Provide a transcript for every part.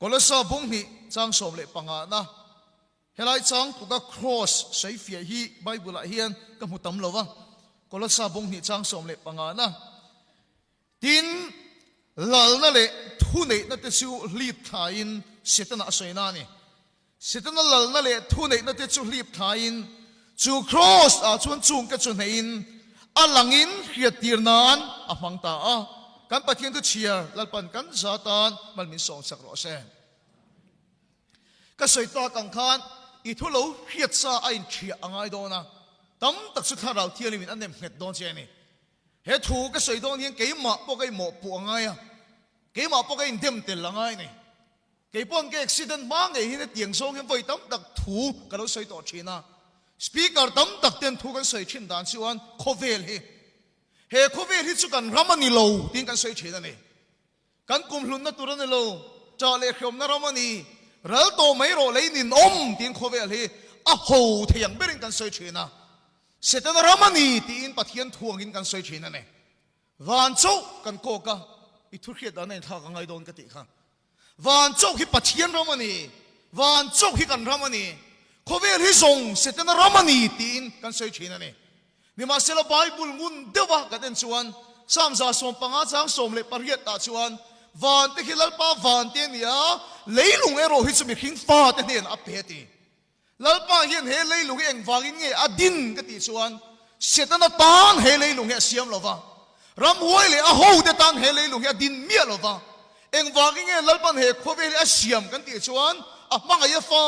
Kolosa bung hnih chang 15 na. Helai chang tluka cross sawifiah hi Bible ah hian ka hmu tam lo va. Kolosa bung hnih chang 15 na. Tin, lalna leh thuneihna te chu hlip thlain Setana a sawi na a ni. Setana lalna leh thuneihna te chu hlip thlain chu cross ah chuan chungte chu hneihin a langin hriattir nan a hmang ta a. Kan Pathian thu chhiar Lalpan kan za tan mal min sawng chak rawh se. Ka sawi tak ang khan i thu lo hriat sa a inthiah a ngai dawn a, tam tak chu thlarau thianghlimin a nem nghet dawn che a ni. He thu ka sawi dawn hian keimah pawh ka inmawhpuh a ngai a, keimah pawh ka indem tel a ngai a ni. Kei paw'n ka accident hma ngei hian hetiang zawng hian vawi tam tak thu ka lo sawi tawh thin a. Speaker tam tak ten thu kan sawi thin dan chuan khawvel hi, he khawvel hi chu kan ram a ni lo tiin kan sawi thin a ni. Kan kumhlunna tur a ni lo, ṭah leh hriawmna ram a ni, ral tawh mai rawh lei ninawm tiin khawvel hi a ho thei ang berin kan sawi thin a. Setana ram a ni tiin Pathian thuangin kan sawi thin a ni. Van chauh kan kawk a, i thu hriat dan a inthlak a ngai dawn ka tih kha. Van chauh hi Pathian ram a ni, van chauh hi kan ram a ni, khawvel hi zawng Setana ram a ni tiin kan sawi thin a ni. Nimahsela Bible ngun deuha kan en chuan Psalm 115 chang 18 ah chuan van te khi Lalpa van te a ni a, leilung erawh hi chu mihring fa te hnenah a pe a ti. Lalpa hian he leilung hi engvangin nge a din ka tih chuan Setana tan he leilung hi a siam lo va, ramhuai leh a hote tan he leilung hi a din miah lo va. Engvangin nge Lalpan he khawvel hi a siam kan tih chuan a hmangaih a fa,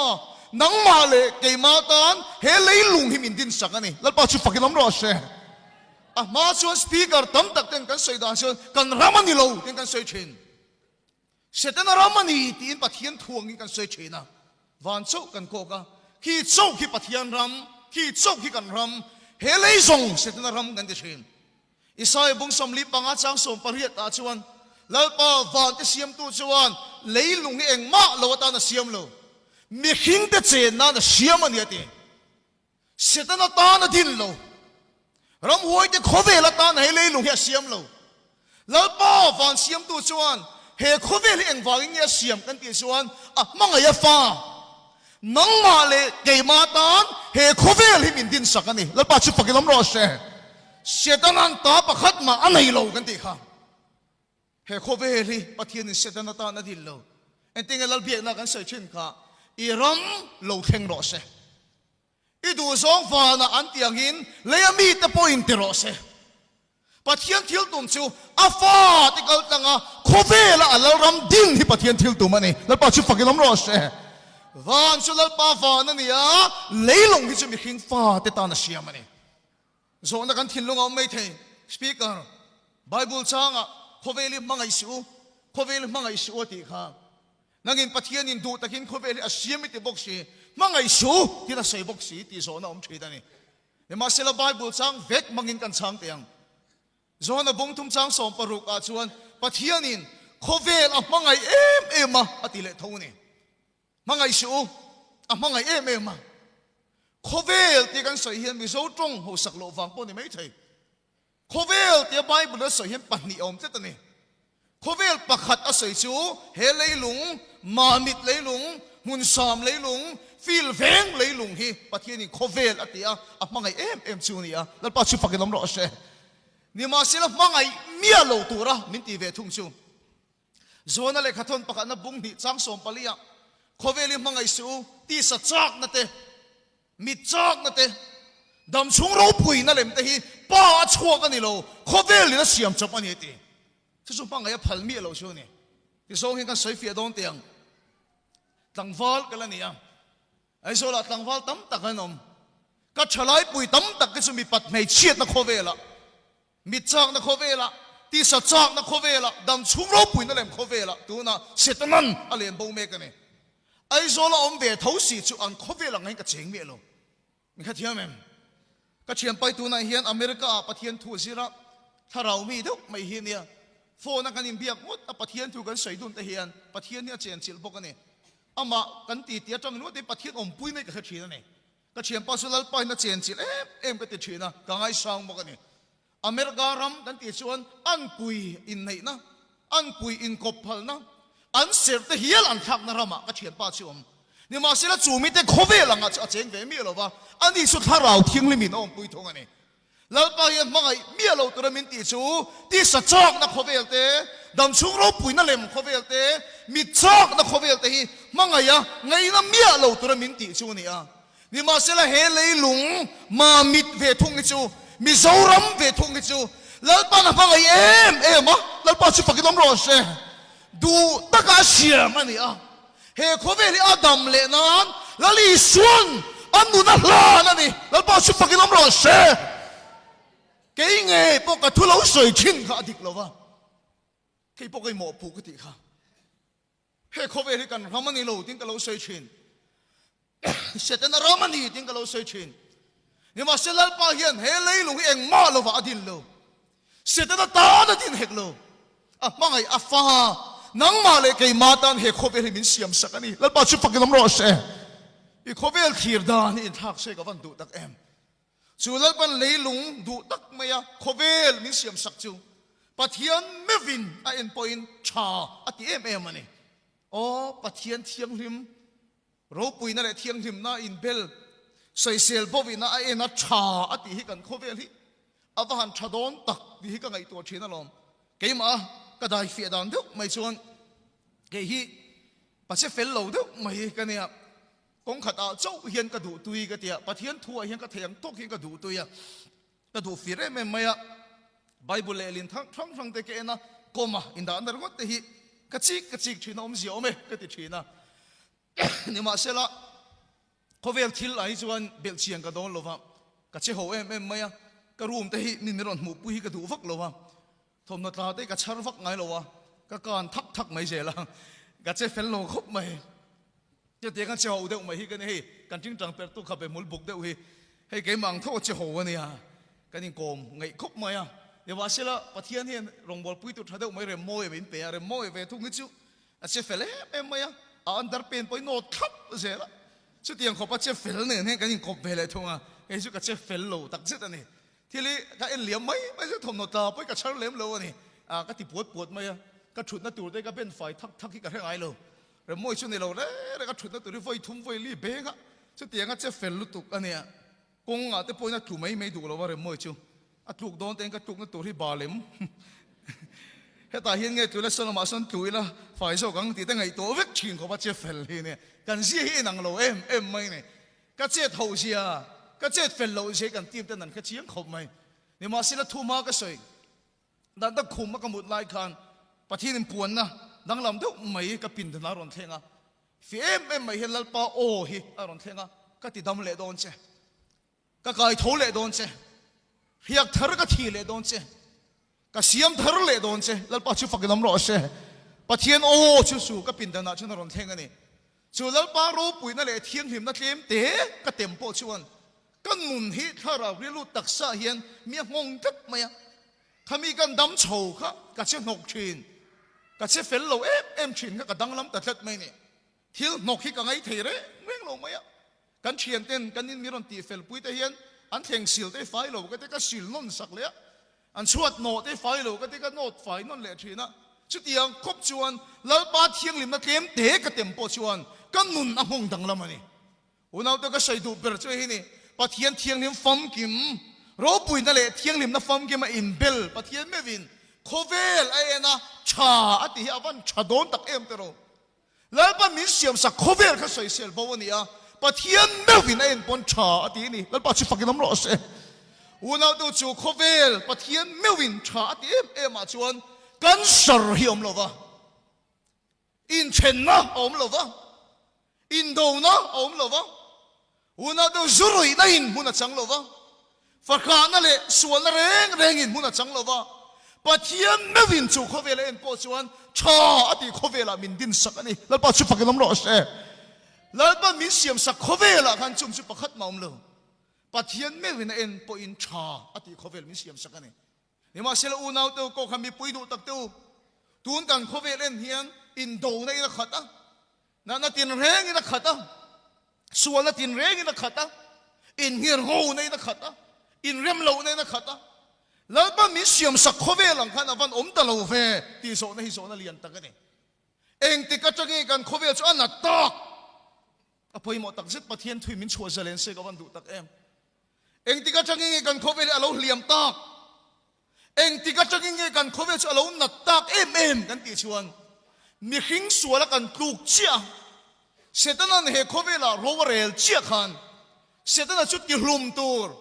nangmah leh keimah tan he leilung hi min dinsak a ni. Lalpa chu fakin awm rawh se. A hma chuan speaker tam tak ten kan sawi dan chuan kan ram a ni lo tiin kan sawi thin. Setana ram a ni tiin Pathian thuangin kan sawi thin a. Van chauh kan kawk a, khi chauh khi Pathian ram, khi chauh khi kan ram, he lei zawng Setana ram kan ti thin. Isaiah bung 45 chang 18 ah chuan, Lalpa vante siamtu chuan leilung hi engmah lo atan a siam lo, mihringte chen nan a siam a ni a ti. Setana tan a din lo, ramhuaite khawvel atan he leilung hi a siam lo. Lalpa van siamtu chuan he khawvel hi engvangin nge a siam kan tih chuan a hmangaih a fa. Nangmah leh keimah tan he khawvel hi min dinsak a ni. Lalpa chu fakin awm rawh se. Setana'n ta pakhat mah a nei lo kan tih kha. He khawvel hi Pathianin Setana tan a din lo. Engtin nge Lalbiakna kan sawi thin kha, I ram lo thleng rawh se. I duhzawng vanah an tih angin leia mite pawhin ti rawh se. Pathian thil tum chu a fate kal tlanga khawvela a Lalram din hi Pathian thil tum a ni. Lalpa chu fakin awm rawh se. Van chu Lalpa van a ni a, leilung hi chu mihring fate tan a siam a ni. Zawhna kan thinlung a awm mai thei. Speaker, Bible changah khawvel hi hmangaih suh u, khawvel hi hmangaih suh u a tih kha. Nangin Pathianin duh takin khawvel hi a siam i ti bawk si, hmangaih suh tiin a sawi bawk si tih zawhna awm thin a ni. Nimahsela Bible chang vek hmangin kan chhang teh ang. Johana bung thum chang 16 ah chuan Pathianin khawvel a hmangaih em em a a ti leh tho a ni. Hmangaih suh u, a hmangaih em em a. Khawvel tia kan sawi hian Mizo tawng hausak loh vang pawh a ni maithei. Khawvel tia Bible a sawi hian pahnih a awm tlat a ni. Khawvel pakhat a sawi chu he leilung, Mamit leilung, Hmunsam leilung, Fil veng leilung hi Pathianin khawvel a ti a, a hmangaih em em chu a ni a. Lalpa chu fakin awm rawh se. Nimahsela hmangaih miah lo tura min ti ve thung chu. Zawna lehkhathawn pakhatna bung hnih chang 14 ah khawvel hi hmangaih suh u, tisa chakna te, mit chakna te, dam chhung ropuina lem te hi pa a chhuak a ni lo, khawvel in a siam chawp a ni a ti. Chu chu hmangaih a phal miah lo chu a ni. Tizawng hian kan sawi fiah dawn teh ang. Tlangval ka la ni a, Aizawlah tlangval tam tak an awm. Ka thalaipui tam tak te chu mipat hmeichhiatna khawvelah, Mit chakna khawvelah, tisa chakna khawvelah, dam chhung ropuina lem khawvelah tunah Setanan a len bo mek a ni. Aizawl a awm ve tho si chu an khawvel ang hian ka cheng miah lo. Min kha thiam em? Ka thianpai tunah hian America ah Pathian thu a zir a, thlarau mi deuh mai hi nia. Phone a kan inbiak ngawt a Pathian thu kan sawi dun te hian Pathian hi a chenchilh bawk a ni. Amah kan titi atang ringawt hi Pathian awmpui mai ka hre thin a ni. Ka thianpa chu Lalpa in a chenchilh em em ka ti thin a, ka ngaisang bawk a ni. America ram kan tih chuan anpui inneihna, anpui inkawp phalna, An serh te hial an thlakna ramah ka thianpa chu awm. Nimahsela chu mite khawvel angah chu a cheng ve miah lo va, ani chu Thlarau Thianghlimin a awmpui thung a ni. Lalpa hian hmangaih miah lo tura min tih chu tisa chakna khawvel te, damchhung ropuina lem khawvel te, mit chakna khawvel te hi hmangaiha ngaihna miah lo tura min tih chu a ni a. Nimahsela he leilung Mamit ve thung hi chu, Mizoram ve thung hi chu Lalpa'n a hmangaih em em a, Lalpa chu fakin awm rawh se. Duh taka a siam a ni a, he khawvel hi a dam leh nan Lal Isua'n a nun a hlan a ni, Lalpa chu fakin awm rawh se. Kei ngei pawh ka thu lo sawi thin kha a dik lo va, kei pawh ka inmawhpuh ka tih kha. He khawvel hi kan ram a ni lo tiin ka lo sawi thin. Setana ram a ni tiin ka lo sawi thin. Nimahse Lalpa hian he leilung hi engmah lovah a din lo. Setana tan a din hek lo. A hmangaih a fa nangmah leh keimah tan he khawvel hi min siam sak a ni. Lalpa chu fakin awm rawh se. I khawvel thlir dan hi inthlak se ka van duh tak em. Chu Lalpan leilung duh tak maia khawvel min siam sak chu Pathian meuhin a en pawhin tha a ti em em a ni. Aw Pathian thianghlim, ropuina leh thianghlimna inbel, sawisel bawina a en a tha a tih hi kan khawvel hi a va han tha dawn tak tih hi ka ngaihtuah thin alawm. Keimah a ka daifiah dan deuh mai chuan kei hi pache fel lo deuh mai ka nia. Kawng khatah chauh hian ka duh tui ka ti a, Pathian thuah hian ka thei ang tawk hian ka duh tui a, ka duh fir em em mai a. Bible lehlin thang hrang hrang te ka en a, kawma indahna ringawt te hi ka chik ka chik thin a, awmzia awm e ka ti thin a. Nimahsela, khawvel thil ah hi chuan belhchian ka dawn lo va, ka che ho em em mai a, ka room te hi mi min rawn hmuhpui hi ka duh vak lo a. Thawmhnaw tla te ka chhar vak ngai lo a, ka kan thak thak mai zel a, ka che fel lo khawp mai. Chutiang kan che ho deuh mai hi ka ni hei, kan tingtang per tu kha be hmul buk deuh hi, hei keimah ang tho a che ho a nia, kan inkawm ngaih khawp mai a. Nimahsela Pathian hian rawngbawlpui tur tha deuh mai Remmawi a min pe a, Remmawi ve thung hi chu a che fel em em mai a, a underpant pawhin nawt thlap zel a, chutiang khawp a che fel nen hian kan inkawp ve leh thung a, kei chu ka che fel lo takzet a ni. Thil hi ka en liam mai mai chu thawmhnaw tla pawh hi ka chhar lem lo a ni. Ah ka ti puat puat mai a, ka thutna tur te ka ben fai thak thak hi ka hre ngai lo. Remmawi chu ni lo reng reng a thutna tur hi vawi thum vawi li beng a, chutiang a che fel lutuk a nia. Kawng ah te pawhin a tlu mai mai duh lo a Remmawi chu. A tluk dawn te in ka tlukna tur hi balem. Hetah hian nge tlu ila sawn lamah sawn tlu ila fai zawk ang tih te ngaihtuah vek thin khawp a che fel hi a nia. Kan zia hi inang lo em em mai a ni. Ka chet ho zia, ka chet fel loh zia hi kan team ten an hre chiang khawp mai. Nimahsela thu hma ka sawi dan tak khum a ka mut lai khan Pathian in puanna danglam deuh mai ka pindan a rawn thleng a, fi em em mai hian Lalpa aw hi a rawn thleng a, ka ti dam leh dawn che, ka kai tho leh dawn che, hriak thar ka thi leh dawn che, Ka siam thar leh dawn che, Lalpa chu fak lam rawh se. Pathian aw chu su ka pindanah chuan a rawn thleng a ni. Chu Lalpa ropuina leh thianghlimna tlem te ka tem pawh chuan ka nun hi thlarau rilru taksa hian mi a nghawng tlat mai a. Khami kan dam chho kha ka che hnawk thin, ka che fel lo em em thin kha ka danglam ta tlat mai a ni. Thil hnawk hi ka ngai thei reng reng lo mai a. Kan thian ten kan in mi rawn tih fel pui te hian an thleng sil te fai lo ka ti ka sil nawn sak leh a, an chhuat nawh te fai lo ka ti ka nawt fai nawn leh thin a. Chutiang khawp chuan Lalpa thianghlimna tlem te ka tem pawh chuan ka nun a nghawng danglam a ni. Unaute ka sawi duh ber chu hei ni, Pathian thianghlim famkim, ropuina leh thianghlimna famkim a inbel Pathian meuhin khawvel a en a, tha a tih hi a van tha dawn tak em tiraw? Lalpa min siamsak khawvel kha sawisel bo a ni a, Pathian meuhin a enpawn tha a ti a ni. Lalpa chu fakin awm rawh se. Unautu chu khawvel Pathian meuhin tha a ti em em ah chuan cancer hi awm lo va, inthenna a awm lo va, indona a awm lo va, Unau zu ruihna in hmun a chang lo va, fahrahna leh sualna reng reng in hmun a chang lo va, Pathian meuhin chu khawvel a en pawh chuan tha a tih khawvelah min din sak a ni. Lalpa chu fakin awm rawh se. Lalpa min siam sak khawvelah khan chung chu pakhat mah awm lo. Pathian meuhin a en pawhin tha a tih khawvel min siam sak a ni. Nimahsela unau te u kawh kha mipui duh tak te u, tun kan khawvel en hian indona in a khat a, natna tinrengin a khat a, sualna tinrengin a khat a, inngirhona in a khat a, inremlohna in a khat a. Lalpa min siamsak khawvel ang khan a van awm ta lo ve tih zawhna hi zawhna lian tak a ni. Engtik atangin kan khawvel chu a nat tak? A pawimawh tak zet Pathian thui min chhuah zalen se ka van duh tak em. Engtik atangin nge kan khawvel hi a lo hliam tak? Engtik atangin nge kan khawvel chu a lo nat tak em em kan tih chuan mihring suala kan tluk chiah a, Setana'n he khawvelah ro a rel chiah khan Setana chu tihlum tur,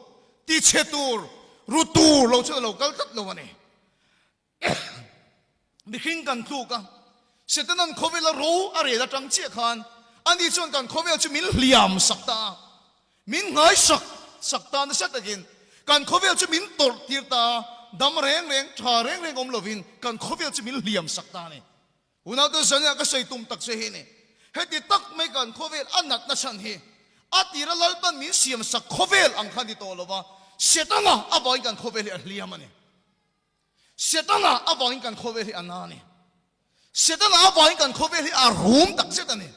tichhe tur, ru tur lo chuan a lo kal tlat lo a ni. Mihring kan tluk a, Setana'n khawvela ro a rel atang chiah khan ani chuan kan khawvel chu min hliam sak ta a, min nghaisak sak ta nasa takin kan khawvel chu min tawrh tir ta a, dam reng reng, tha reng reng awm lovin kan khawvel chu min hliam sak ta a ni. Unau Zania ka sawi tum tak che hi ni. Heti tak mai kan khawvel a natna chhan hi a tira Lalpan min siam sak khawvel ang kha ni tawh lova, Setana avangin kan khawvel hi a hliam a ni. Setana avangin kan khawvel hi a na a ni. Setana avangin kan khawvel hi a rum tak zet a ni.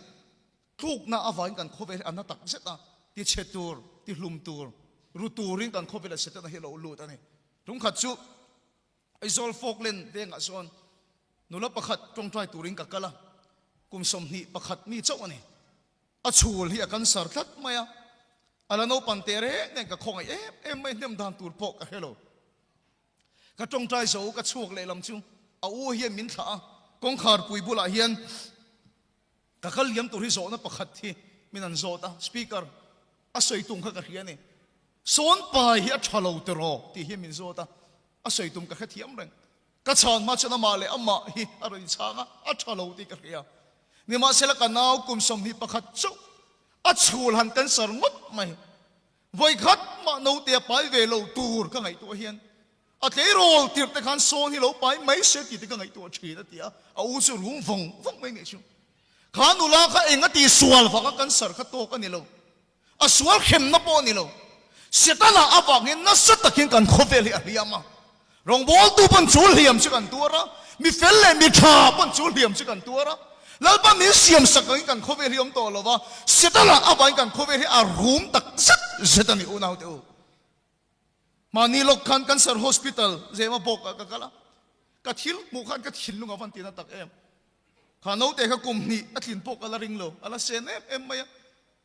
Tlukna avangin kan khawvel hi a na tak zet a, ti chhe tur, ti hlum tur, ru turin kan khawvelah Setana hi a lo lut a ni. Tungkhat chu Aizawl Falkland vengah chuan nula pakhat tawngtai turin ka kal a, kum 21 mi chauh a ni. A chhul hi a cancer tlat mai a, a la naupang teh reng nen ka khawngaih em em mai, hnem dan tur pawh ka hre lo. Ka tawngtai zo ka chhuak lehlam chu a u hian min thlah a, kawngkhar pui bulah hian ka kal liam tur hi zawhna pakhat hi min an zawt a, speaker a sawi tum kha ka hria a ni. Sawn pai hi a tha lo tiraw tih hi min zawt a, a sawi tum ka hrethiam reng. Ka chhan hma chuan amah leh amah hi a rawn inchhang a, a tha lo tih ka hria. Nimahsela ka nau kum 21 chauh a chhul han cancer ngawt mai. Vawikhat mah naute a pai ve lo tur ka ngaihtuah hian a tleirawl tirh te khan sawn hi lo pai mai se tih te ka ngaihtuah thin a ti a, a u chu rum vawng vawng mai nih chu. Kha nula kha eng a ti sual vanga cancer kha tawk a ni lo. A sual hremna pawh a ni lo. Setana avangin nasa takin kan khawvel hi a hliam a. Rawngbawltu pawn chu hliam chu kan tuar a, mi fel leh mi tha pawn chu hliam chu kan tuar a. Lalpa min siam sak angin kan khawvel hi awm tawh lo va, Setana avangin kan khawvel hi a rum tak zet zet a ni unaute u. Mahni lawk khan Cancer Hospital Zema bawk ah ka kal a, ka thil hmuh khan ka thinlung a van tina tak em. Kha naute kha kum hnih a tlin pawh ka la ring lo, a la sen em em mai a.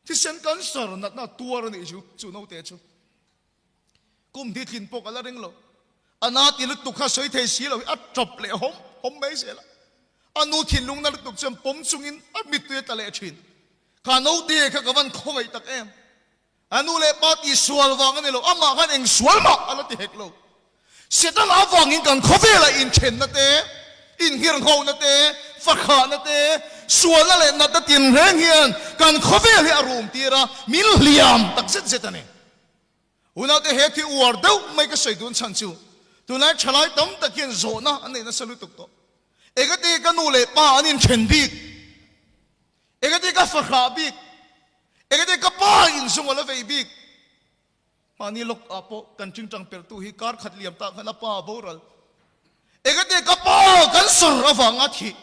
Thisen cancer natna a tuar a nih chu, chu naute chu. Kum hnih tlin pawh ka la ring lo. A na ti lutuk kha sawi thei si lo hi a tawp leh hawm hawm mai zel a. A nu thinlung na lutuk chuan pawm chungin a mittui a tla leh thin. Kha naute kha ka van khawngaih tak em. A nu leh pa tih sual vang a ni lo, amah khan eng sual mah a la ti hek lo. Satan avangin kan khawvelah inthenna te, inghirnghona te, fakhahna te, sualna leh natna tinreng hian kan khawvel hi a rum tir a, min hliam tak zet zet a ni. Unaute he thi uar deuh mai ka sawi dun chhan chu tunlai thalai tam tak hian zawhna an nei nasa lutuk tawh. Engati ka nu leh pa an inthen bik? Engati ka fahrah bik? Engati ka pa inzung a la vei bik? Mahni lawk ah pawh kan tingtang perhtu hi kar khat liam tah khan a pa a boral. Engati ka pa kan sar avanga thih?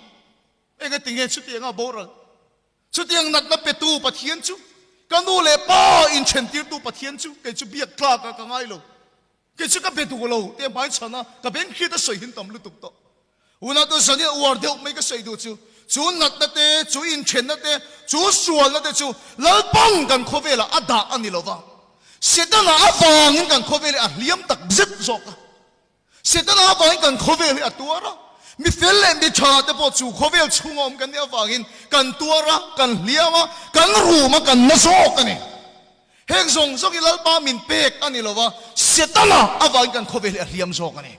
Engati nge chutianga a boral? Chutiang natna petu Pathian chu, ka nu leh pa inthentirtu Pathian chu kei chu biak tlak ah ka ngai lo. Kei chu ka be duh lo tih a hmai chhan a, ka beng hriat a sawi hin tam lutuk tawh. Unau tu zan hian uar deuh mai ka sawi duh chu, chu natna te, chu inthenna te, chu sualna te chu Lalpang kan khawvelah a dah a ni lo va. Setana avangin kan khawvel hi a hliam tak zet zawk a. Setana avangin kan khawvel hi a tuar a. Mi fel leh mi tha te pawh chu khawvel chhunga awm kan nih avangin kan tuar a, kan hliam a, kan rum a, kan na zawk a ni. Heng zawng zawng hi Lalpa min pek a ni lo va, Setana avangin kan khawvel hi a hliam zawk a ni.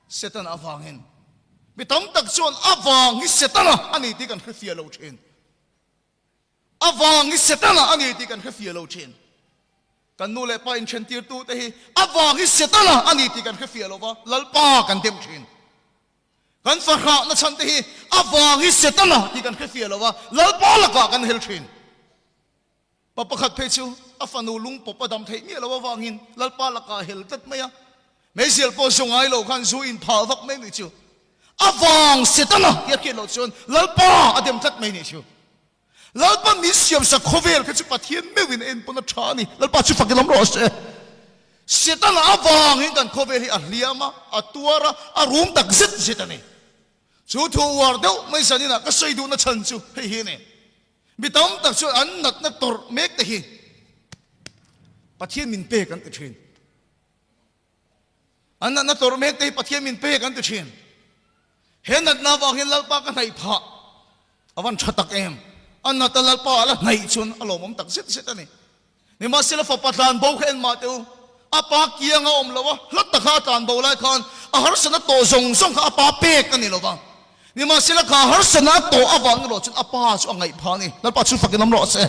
Setana avangin. Mi tam tak chuan avang hi Setana a ni tih kan hrefiah lo thin. Avang hi Setana a ni tih kan hrefiah lo thin. Kan nu leh pa inthentirtu te hi avang hi Setana a ni tih kan hrefiah lo va, Lalpa kan dem thin. Kan fahrahna chhan te hi avang hi Setana tih kan hrefiah lo va, Lalpa lakah kan hel thin. Pa pakhat phei chu a fanu lung pawp a dam theih miah lo avangin Lalpa lakah hel tlat mai a, meizial pawh zu ngai lo khan zu in phah vak mai nih chu. A vang Setana tih a hriat loh chuan Lalpa a dem tlat mai nih chu. Lalpa min siamsak khawvel kha chu Pathian meuhin a enpawn a tha a ni. Lalpa chu fak i lam rawh se. Setana avangin kan khawvel hi a hliam a, a tuar a, a rum tak zet zet a ni. Chu thu uar deuh mai zaninah ka sawi duhna chhan chu hei hi a ni. Mi tam tak chuan an natna tawrh mek te hi Pathian min pek an ti thin. An natna tawrh mek te hi Pathian min pek an ti thin. He natna avang hian Lalpa ka hnaih phah a van tha tak em. A nata Lalpa a la hnaih chuan a lawmawm tak zet zet a ni. Nimahsela fapa tlan bo kha en mah teh u, a pa kianga awm lo a, hla taka a tlan bo lai khan a harsatna tawh zawng zawng kha a pa pek a ni lo va. Nimahsela kha harsatna a tawh avang erawh chuan a pa chu a ngaih phah a ni. Lalpa chu fakin awm rawh se.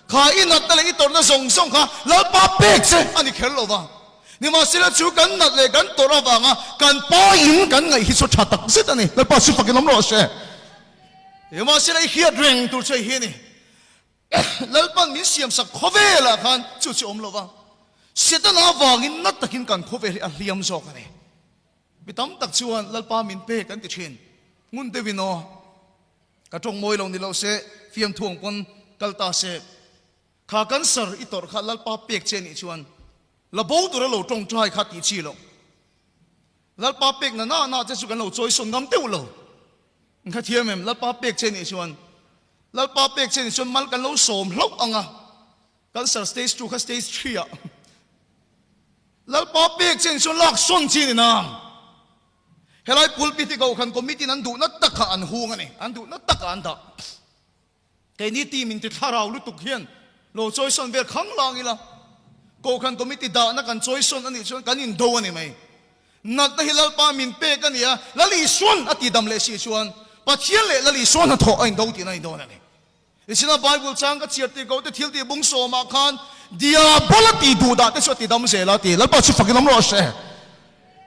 Kha i natna leh i tawrhna zawng zawng kha Lalpa pek che a ni kher lo va. Nimahsela chu kan nat leh kan tawrh avanga kan pa in kan ngaih hi chu tha tak zet a ni. Lalpa chu fakin awm rawh se. Nimahsela i hriat reng tur chu hei hi a ni. Lalpan min siamsak khawvelah khan chu chu awm lo va, Setana avangin na takin kan khawvel hi a hliam zawk a ni. Mi tam tak chuan Lalpa min pek an ti thin. Ngun deuhin aw, ka tawng mawi lo ni lo se, fiamthu ang pawn kal ta se, kha cancer i tawrh kha Lalpa pek che nih chuan la bo tura lo tawngtai kha tih chi loh. Lalpa pek na na na che chu kan lo chawisawn ngam deuh lo. Ka thiam em? Lalpa pek che nih chuan Lalpa pek che nih chuan mal kan lo sawm hlauh ang a, cancer stage 2 kha stage 3 ah Lalpa pek che nih chuan lak sawn chi ni nang. Helai pulpit hi Kohhran committee in an duhna takah an hung a ni, an duhna takah an dah. Keini team in ti thlarau lutuk hian lo chawisawn vel khang lang ila, Kohhran committee dahna kan chawisawn a nih chuan kan indo a ni mai. Natna hi Lalpa min pek a ni a, Lal Isuan a tidam leh si chuan Pathian leh Lal Isuan hnathawh a indo tihna a ni dawn a ni. Nichina Bible chang ka chhiar tih ko te thil tih bung sawmah khan Diabola tih duh dah te chu a tidam zel a ti. Lalpa chu fakin awm rawh se.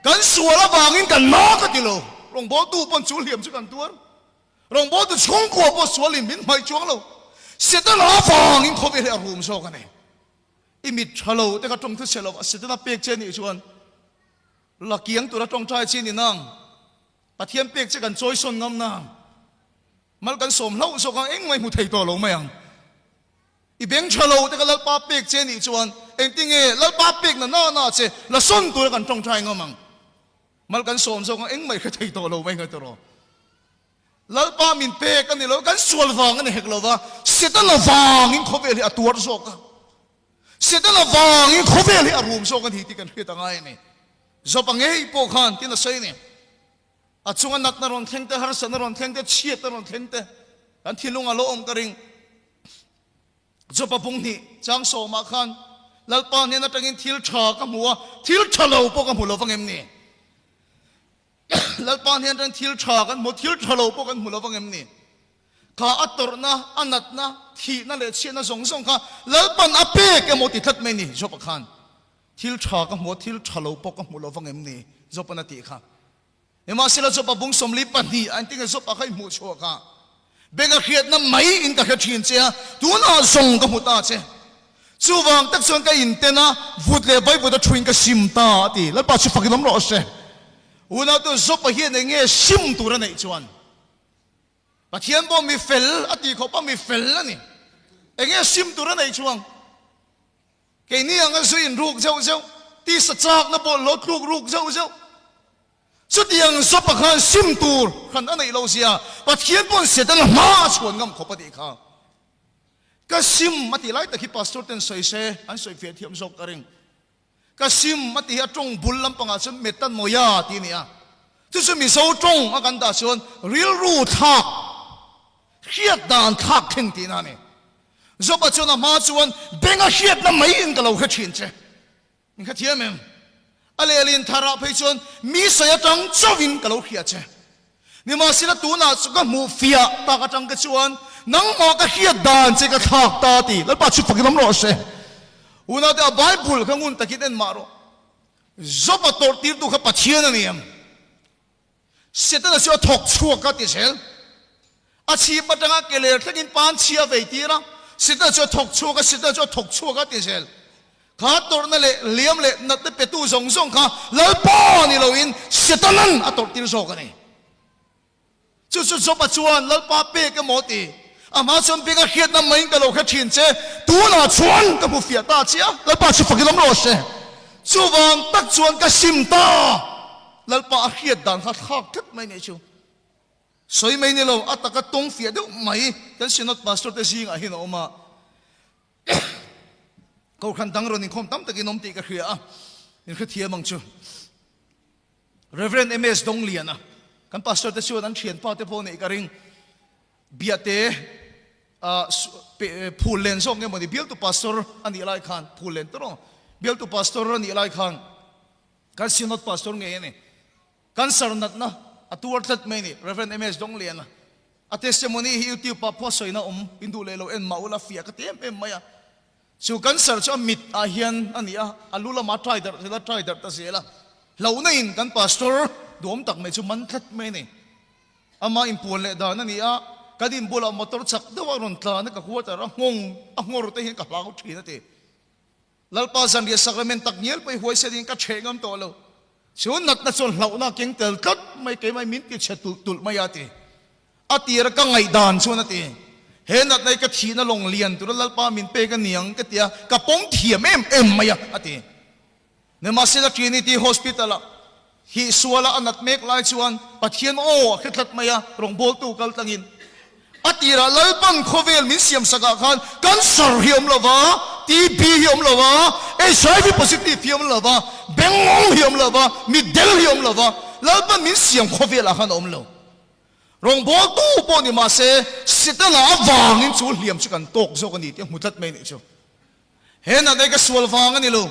Kan sual avangin kan na ka ti lo. Rawngbawltu pawn chu hliam chu kan tuar. Rawngbawltu chhungkua pawh sualin min hmaih chuang lo. Setana avangin khawvel hi a rum zawk a ni. I mit tha lo te kha tawng thu chhe lo a Setana pek che nih chuan la kiang tura tawngtai chi ni nang. Pathian pek che kan chawisawn ngam nang. Mal kan sawm hlauh zawk ang engmah i hmu thei tawh lo mai ang. I beng tha lo te kha Lalpa pek che nih chuan engtinge Lalpa pek na na na che la sawn tura kan tawngtai ngam ang. Mal kan sawm zawk ang engmah i hre thei tawh lo mai ngai tawh rawh. Lalpa min pek a ni lo, kan sual vang a ni hek lo va, Setana vangin khawvel hi a tuar zawk a, Setana vangin khawvel hi a rum zawk a ni tih kan hriat a ngai a ni. Job-a ngei pawh khan tin a sawi a ni. A chunga natna rawn thleng te, harsatna rawn thleng te, chhiatna rawn thleng te, kan thinlung a lo awm ka ring. Job-a bung hnih chang sawmah khan Lalpa hnen atangin thil tha ka hmu a, thil tha lo pawh ka hmu lo vang em ni? Lalpa hnen atangin thil tha kan hmu, thil tha lo pawh kan hmu lo vang em ni? Kha a tawrhna, a natna, thihna leh chhiatna zawng zawng kha Lalpan a pek emaw ti tlat mai ni Job-a khan. Thil tha ka hmu a, thil tha lo pawh ka hmu lo vang em ni? Job-an a tih kha. Nimahsela Job-a bung 42 a engtinge Job-a kha i hmuh chhuak a? Beng a hriatna mai in ka hre thin che a, tunah zawng ka hmu ta che. Chuvang tak chuan ka inten a, vut leh vaivut a thuin ka sim ta a ti. Lalpa chu fakin awm rawh se. Unautu Job-a hian enge sim tur a neih chuan? Pathian pawh mi fel a tih khawp a, mi fel a ni. Enge sim tur a neih chuang? Keini anga zu in ruk zeuh zeuh, tisa chakna pawh lo tluk ruk zeuh zeuh. Chutiang zawpa khan sim tur hran a neih lo zia Pathian pawn Setana hma a chhuan ngam khawp a tih kha. Ka sim a tih lai tak hi Pastor ten sawi se an sawi fiah thiam zawk ka ring. Ka sim a tih hi a tawng bul lampangah chuan metanoia tih a ni a. Chu chu Mizo tawng a kan dah chuan rilru thlak, hriat dan thlak thleng tihna a ni. Job-a chuan a hma chuan, Beng a hriatna mai in ka lo hre thin che. Min hrethiam em? A lehlin tharah phei chuan mi sawi atang chauhin ka lo hria che. Nimahsela tunah chu ka hmuh fiah tak atang te chuan nangmah ka hriat dan che ka thlak ta ti. Lalpa chu fakin awm rawh se. Unaute a Bible kha ngun takin en mah rawh. Job-a tawrh tirtu kha Pathian a ni em? Setana chu a thawk chhuak a ti zel. A chhip atanga ke ler thlengin pan chhia a vei tir a, Setana chu a thawk chhuak a, Setana chu a thawk chhuak a ti zel. Kha tawrhna leh hliam leh natna petu zawng zawng kha Lalpa ni loin Setanan a tawrh tir zawk a ni. Chu chu Job-a chuan Lalpa pek emaw ti. A hma chuan beng a hriatna maiin ka lo hre thin che, tunah chuan ka hmu fiah ta che a, Lalpa chu fakin awm rawh se. Chuvang tak chuan ka sim ta. Lalpa a hriat dan kha thlak tlat mai nih chu. Sawi mai ni lo, a taka tawng fiah deuh mai kan Synod Pastor te zingah hian a awm a. Kohhran dang rawn inkhawm tam takin awm tih ka hria a, in hrethiam ang chu. Rev. MS Dongliana, kan Pastor te chuan an thianpa te pawh neih ka ring. Biate phul len zawk nge mawni bialtu Pastor a nih lai khan, phul len tawh bialtu Pastor a nih lai khan kan Synod Pastor ngei a ni. Cancer natna a tuar tlat mai a ni, Rev. MS Dongliana. A testimony hi YouTube ah pawh sawina awm in duh leh lo en mah ula fiah ka ti em em mai a. Chu cancer chu a mit ah hian a ni a, a lu lamah a try darh zel a, try darh ta zel a. Hlauhna in kan pastor duhawm tak mai chu man tlat mai a ni. Ama inpuan leh dan a ni a, kan inbulah motor chak deuh a rawn tlan a, ka quarter a nghawng a nghawr te hian ka hlau thin a ti. Lalpa zanriah sacrament tak ngial pawh i huaisen in ka chheh ngam tawh lo. Chu natna chuan hlauhna a keng tel tlat mai, keimah min ti chhe tulh tulh mai a ti. A tir a ka ngaihdan chuan a ti, He natna hi ka thihna lawng lian tura Lalpa min pek a niang ka ti a, ka pawm thiam em em mai a, a ti. Nimahsela Trinity Hospital ah hi suala a nat mek lai chuan Pathian aw a hre tlat mai a, rawngbawltu kal tlangin a tirah Lalpan khawvel min siam sakah khan cancer hi awm lo va, TB hi awm lo va, HIV positive hi awm lo va, bengngawng hi awm lo va, mitdel hi awm lo va, Lalpan min siam khawvelah khan a awm lo. Rawngbawltu pawh ni mahse Setana avangin chu hliam chu kan tawk zawk a ni tih a hmu tlat mai a nih chu. He natna hi ka sual vang a ni lo.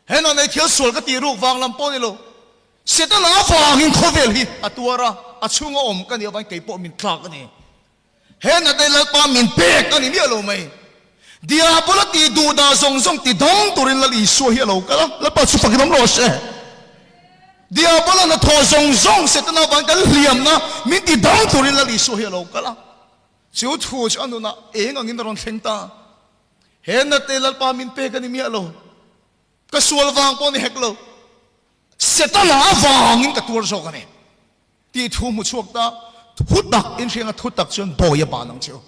He natna hi thil sual ka tih ruk vang lam pawh a ni lo. Setana avangin khawvel hi a tuar a, a chhunga awm ka nih avangin kei pawh min tlak a ni. He natna hi Lalpa min pek a ni miah lo mai. Diabola tih duh dah zawng zawng ti dam turin Lal Isua hi a lo kal a, Lalpa chu fakin awm rawh se. Diabola hnathawh zawng zawng Setana avangin kan hliamna min ti dam turin Lal Isua hi a lo kal a. Chu thu chu a nunah eng angin a rawn thleng ta. He nate Lalpa min pek a ni miah lo. Ka sual vang pawh a ni hek lo. Setana avangin ka tuar zawk a ni. Tih thu hmu chhuak ta thu tak in hriang a thu tak chuan bawi a ban ang che u.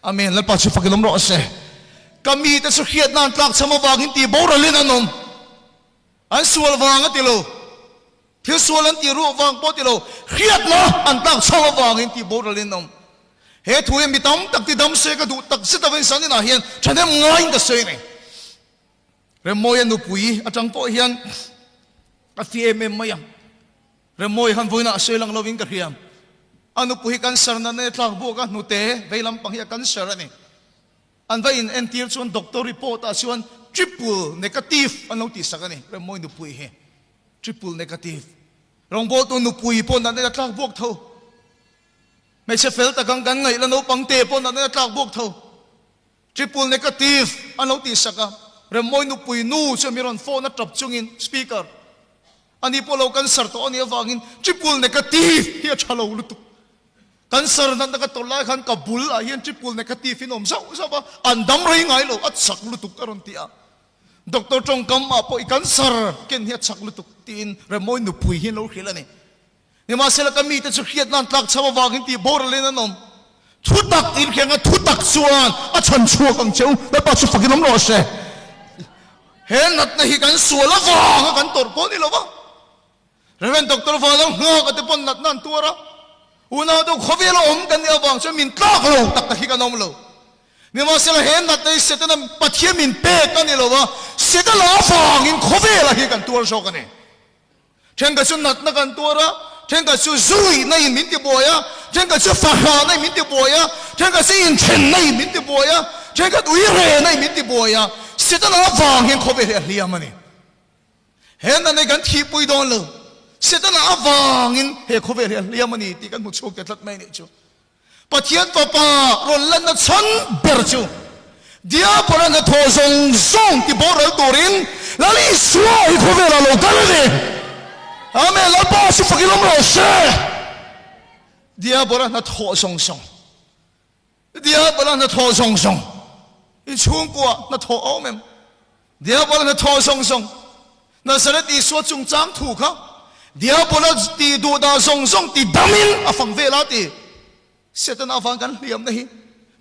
Amen. Lalpa chu fakin awm rawh se. Ka mite chu hriatna an tlak cham avangin tih boralin an awm. An sual vang a ti lo. Thil sual an tih ruah vang pawh ti lo, hriatna an tlak chho avangin tih boralin an awm. He thu hi mi tam tak ti dam se ka duh tak zet avangin Sanina hian thahnem ngaiin ka sawi a ni. Remmawia nupui atang pawh hian a fi em em mai ang. Remmawia khan vawiinah a sawi lang lovin ka hria. A nupui hi cancer natna i tlak buak a, hnute vei lampang hi a cancer a ni. An va in entir chuan doctor report ah chuan triple negative an lo tihsak a ni, Remmawia nupui hi. Triple negative. Rawngbawltu nupui pawh natna a tlak buak tho. Hmeichhe fel tak ang kan ngaih la naupang te pawh natna a tlak buak tho. Triple negative an lo tihsak a, Remmawi nupui nu chuan mi rawn phone a tap chungin speaker ani pawh lo cancer tawh a nih avangin triple negative hi a tha lo lutuk. Cancer natna ka tawrh lai khan ka bul ah hian triple negative in awm zauh zauh a, an dam rei ngai lo, a chak lutuk a rawn ti a. Doctor tawngkam ah pawh i cancer ken hi a chak lutuk tiin Remawi nupui hi an lo hrilh a ni. Nimahsela ka mite chu hriatna an tlak chho avangin tih boralin an awm. Thutak in hriat nga thutak chuan a chhan chhuak ang che u, Lalpa chu fakin awm rawh se. He natna hi kan sual avanga kan tawrh pawh a ni lo va. Rev. Doctor Vanau nghak a te pawn natna an tuar a, unau deuh khawvel a awm kan nih avang chuan min tlak lo tak tak hi kan awm lo. Nimahsela he natna hi Setana Pathian min pek a ni lo va, Setana avangin khawvela hi kan tuar zawk a ni. Thenkhat chu natna kan tuar a, thenkhat chu zuihna in min tibuai a, thenkhat chu fahrahna in min tibuai a, thenkhat chu inthenna in min tibuai a, thenkhat uirehna in min tibuai a, Setana avang hian khawvel hi a hliam a ni. He natna hi kan thihpui dawn lo. Setana avangin he khawvel hi a hliam a ni tih kan hmu chhuak ta tlat mai a nih chu. Pathian Fapa rawn lanna chhan ber chu Diabola hnathawh zawng zawng ti boral turin Lal Isua hi khawvelah lo kal a ni. Amen. Lalpa chu fakin awm rawh se. Diabola hnathawh zawng zawng. Diabola hnathawh zawng zawng i chhungkua hnathawh a awm em? Diabola hnathawh zawng zawng Nazareth Isua chungchang thu kha Diabola tih duh dah zawng zawng ti damin a fang vel a ti. Setana avang kan hliamna hi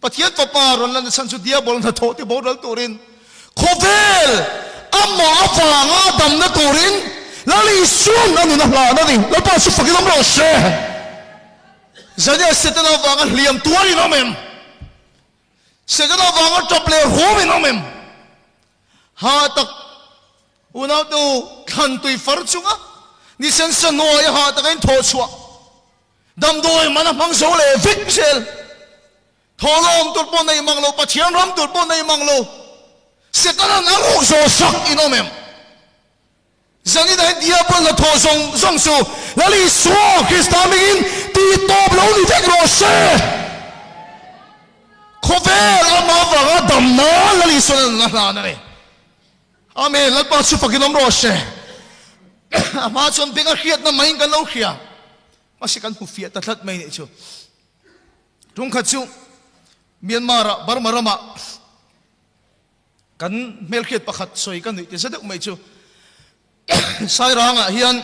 Pathian Fapa rawn lan chhan chu Diabola hnathawh ti boral turin khawvel amah avanga damna turin Lal Isuan a nun a hlan a ni. Lalpa chu fakin awm rawh se. Zania Setana avanga hliam tuar in awm em? Setana avanga tap leh rum in awm em? Ha tak unautu thlan tui far chunga ni sen sa hnuai a ha taka in thawh chhuah damdawi man a hmang zo leh vek zel. Thawhlawm tur pawh nei mang lo, Pathian ram tur pawh nei mang lo, Setana'n a ruk zawh sak in awm em? Zanin ah hian Diabol hnathawh zawng zawng chu Lal Isua Krista hmingin tih tawp lo ni vek rawh se. Khawvel ama avanga damna Lal Isua'n a hlan a ni. Amen, Lalpa chu fakin awm rawh se. A hma chuan beng a hriatna maiin kan lo hria, mahse kan hmu fiah ta tlat mai nih chu. Tungkhat chu Myanmar-ah Burma ramah Kan hmelhriat pakhat sawi ka nuih ti za deuh mai chu Sairangah hian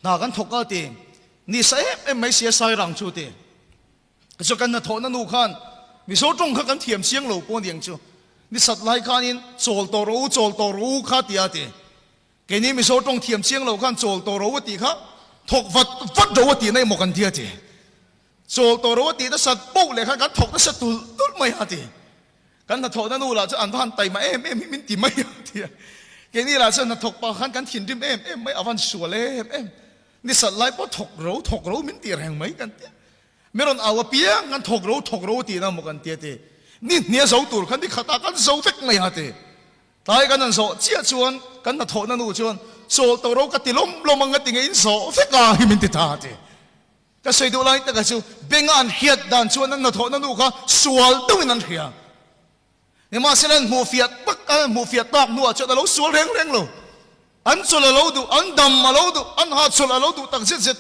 hna kan thawk a ti, ni sa em em mai sia Sairang chu ti. Tichuan kan hnathawhna nu khan Mizo tawng kha kan thiam chiang lo pawh aniang chu, ni sat lai khanin chawl tawh rawh u, chawl tawh rawh u kha ti a ti. Keini Mizo tawng thiam chiang lo khan chawl tawh rawh u a tih kha thawk vat vat rawh u a tih na emaw kan ti a ti. Chawl tawh ro a tih nasat poh leh khan kan thawk nasa tulh tulh mai a ti. Kan hnathawhna nu lah chu an va han taima em em hi min ti mai a ti a. Keini lah chuan hnathawk pah khan kan thinrim em em mai, a van sual em em. Ni sat lai pawh thawk ro thawk ro min ti reng mai kan ti a. Mi rawn au apiang kan thawk ro thawk ro tihna maw kan ti a ti. Ni hnia zo tur khan ni khatah kan zo vek mai a ti. Tlai kan han zawh chiah chuan kan hnathawhna nu chuan chawl tawh ro ka ti lawm lawm ang a ti nge in zawh vek a hi min ti ta a ti. Ka sawi duh lai takah chu benga an hriat dan chuan an hnathawhna nu kha sual deuhin an hria. Nimahsela an hmuh fiah tak an hmuh fiah tak hnuah chuan a lo sual reng reng lo. An chawlh a lo duh, an dam a lo duh, an hahchawlh a lo duh tak zet zet.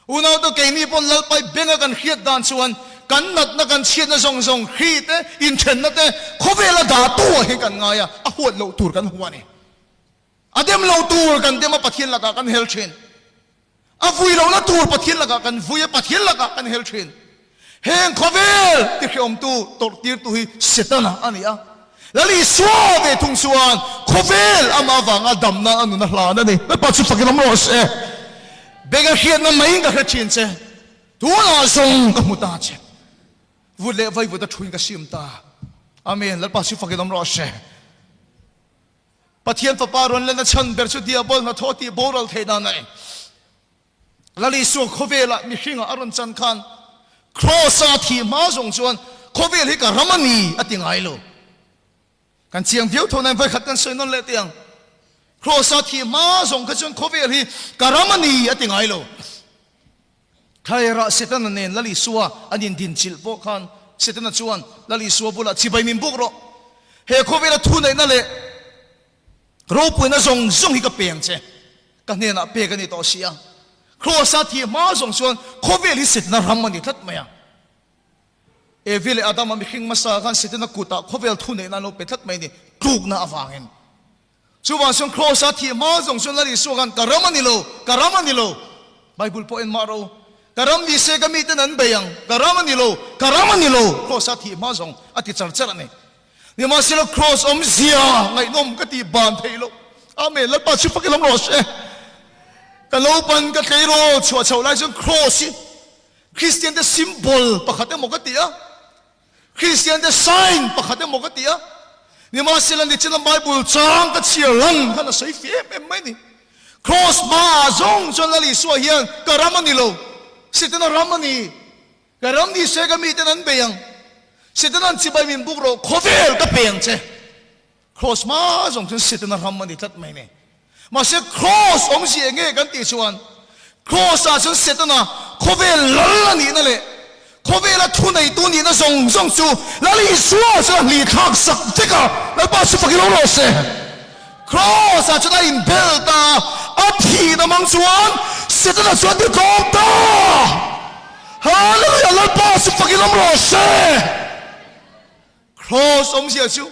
Unaute keini pawn Lalpai benga kan hriat dan chuan kan natna kan chhiatna zawng zawng hri te, inthenna te khawvela dah tu ah hian kan ngai a, a huat loh tur kan hua a ni. A dem lo tur kan dem a, Pathian lakah kan hel thin. A vui lohna tur Pathian lakah kan vui a, Pathian lakah kan hel thin. Heng khawvel tihreawmtu, tawrhtirtu hi Setana a ni a. Lal Isua ve thung chuan khawvel amah avanga damna a nun a hlan a ni. Lalpa chu fakin awm rawh se. Beng a hriatna maiin ka hre thin che. Tunah zawng ka hmu ta che. Vut leh vaivut a thuin ka sim ta. Amen. Lalpa chu fakin awm rawh se. Pathian Fapa rawn lena chhan ber chu Diabol hnathawh tih boral theih dan a ni. Lal Isua khawvelah mihringah a rawn chan khan Kraws-a thih hma zawng chuan khawvel hi ka ram a ni a ti ngai lo. Kan chiang viau tho nain vawikhat kan sawi nawn leh teh ang. Kraws-a thih hma zawng kha chuan khawvel hi ka ram a ni a ti ngai lo. Thlairah Setana nen Lal Isua an indinchilh pawh khan Setana chuan Lal Isua bulah chibai min buk rawh. He khawvela thuneihna leh ropuina zawng zawng hi ka pe ang che. Ka hnenah pek a ni tawh si a. Kraws-a thih hma zawng chuan khawvel hi Setana ram a ni tlat mai a. Evi leh Adama mihring hmasa khan Setana kutah khawvel thuneihna an lo pe tlat mai a ni, tlukna avangin. Chuvang chuan Kraws-a thih hma zawng chuan Lal Isua khan ka ram a ni lo, ka ram a ni lo. Bible pawh en mah ro. Ka ram ni se ka miten an bei ang, ka ram a ni lo, ka ram a ni lo. Kraws-a thih hma zawng a ti char char a ni. Nimahsela Kraws awmzia ngaihnawm ka tih ban theih loh. Amen. Lalpa chu fak i lam rawh se. Ka naupan ka tleirawl chhuah chhoh lai chuan Kraws hi Kristian te symbol pakhat emaw ka ti a. Kristian te sign pakhat emaw ka ti a, nimahsela nichina Bible chang ka chhiar lang khan a sawi fih em em mai ni. Cross hmaah zawng chuan Lal Isua hian ka ram a ni lo, Setana ram a ni. Ka ram ni se ka miten an bei ang, Setana'n chibai min buk rawh, khawvel ka pe ang che. Cross hma zawng chuan Setana ram a ni tlat mai ni. Mahse Cross awmzia eng nge kan tih chuan Cross ah chuan Setana khawvel lal a nihna leh khawvela thuneitu nihna zawng zawng chu Lal Isua chuan a hli thlak sak vek a, Lalpa chu fak i lo rawh se. Cross ah chuan a inbel ta a, a thihna mang chuan Setana chuan ti tlawm ta. Hallelujah Lalpa chu fak i lo rawh se. Kraws awmzia chu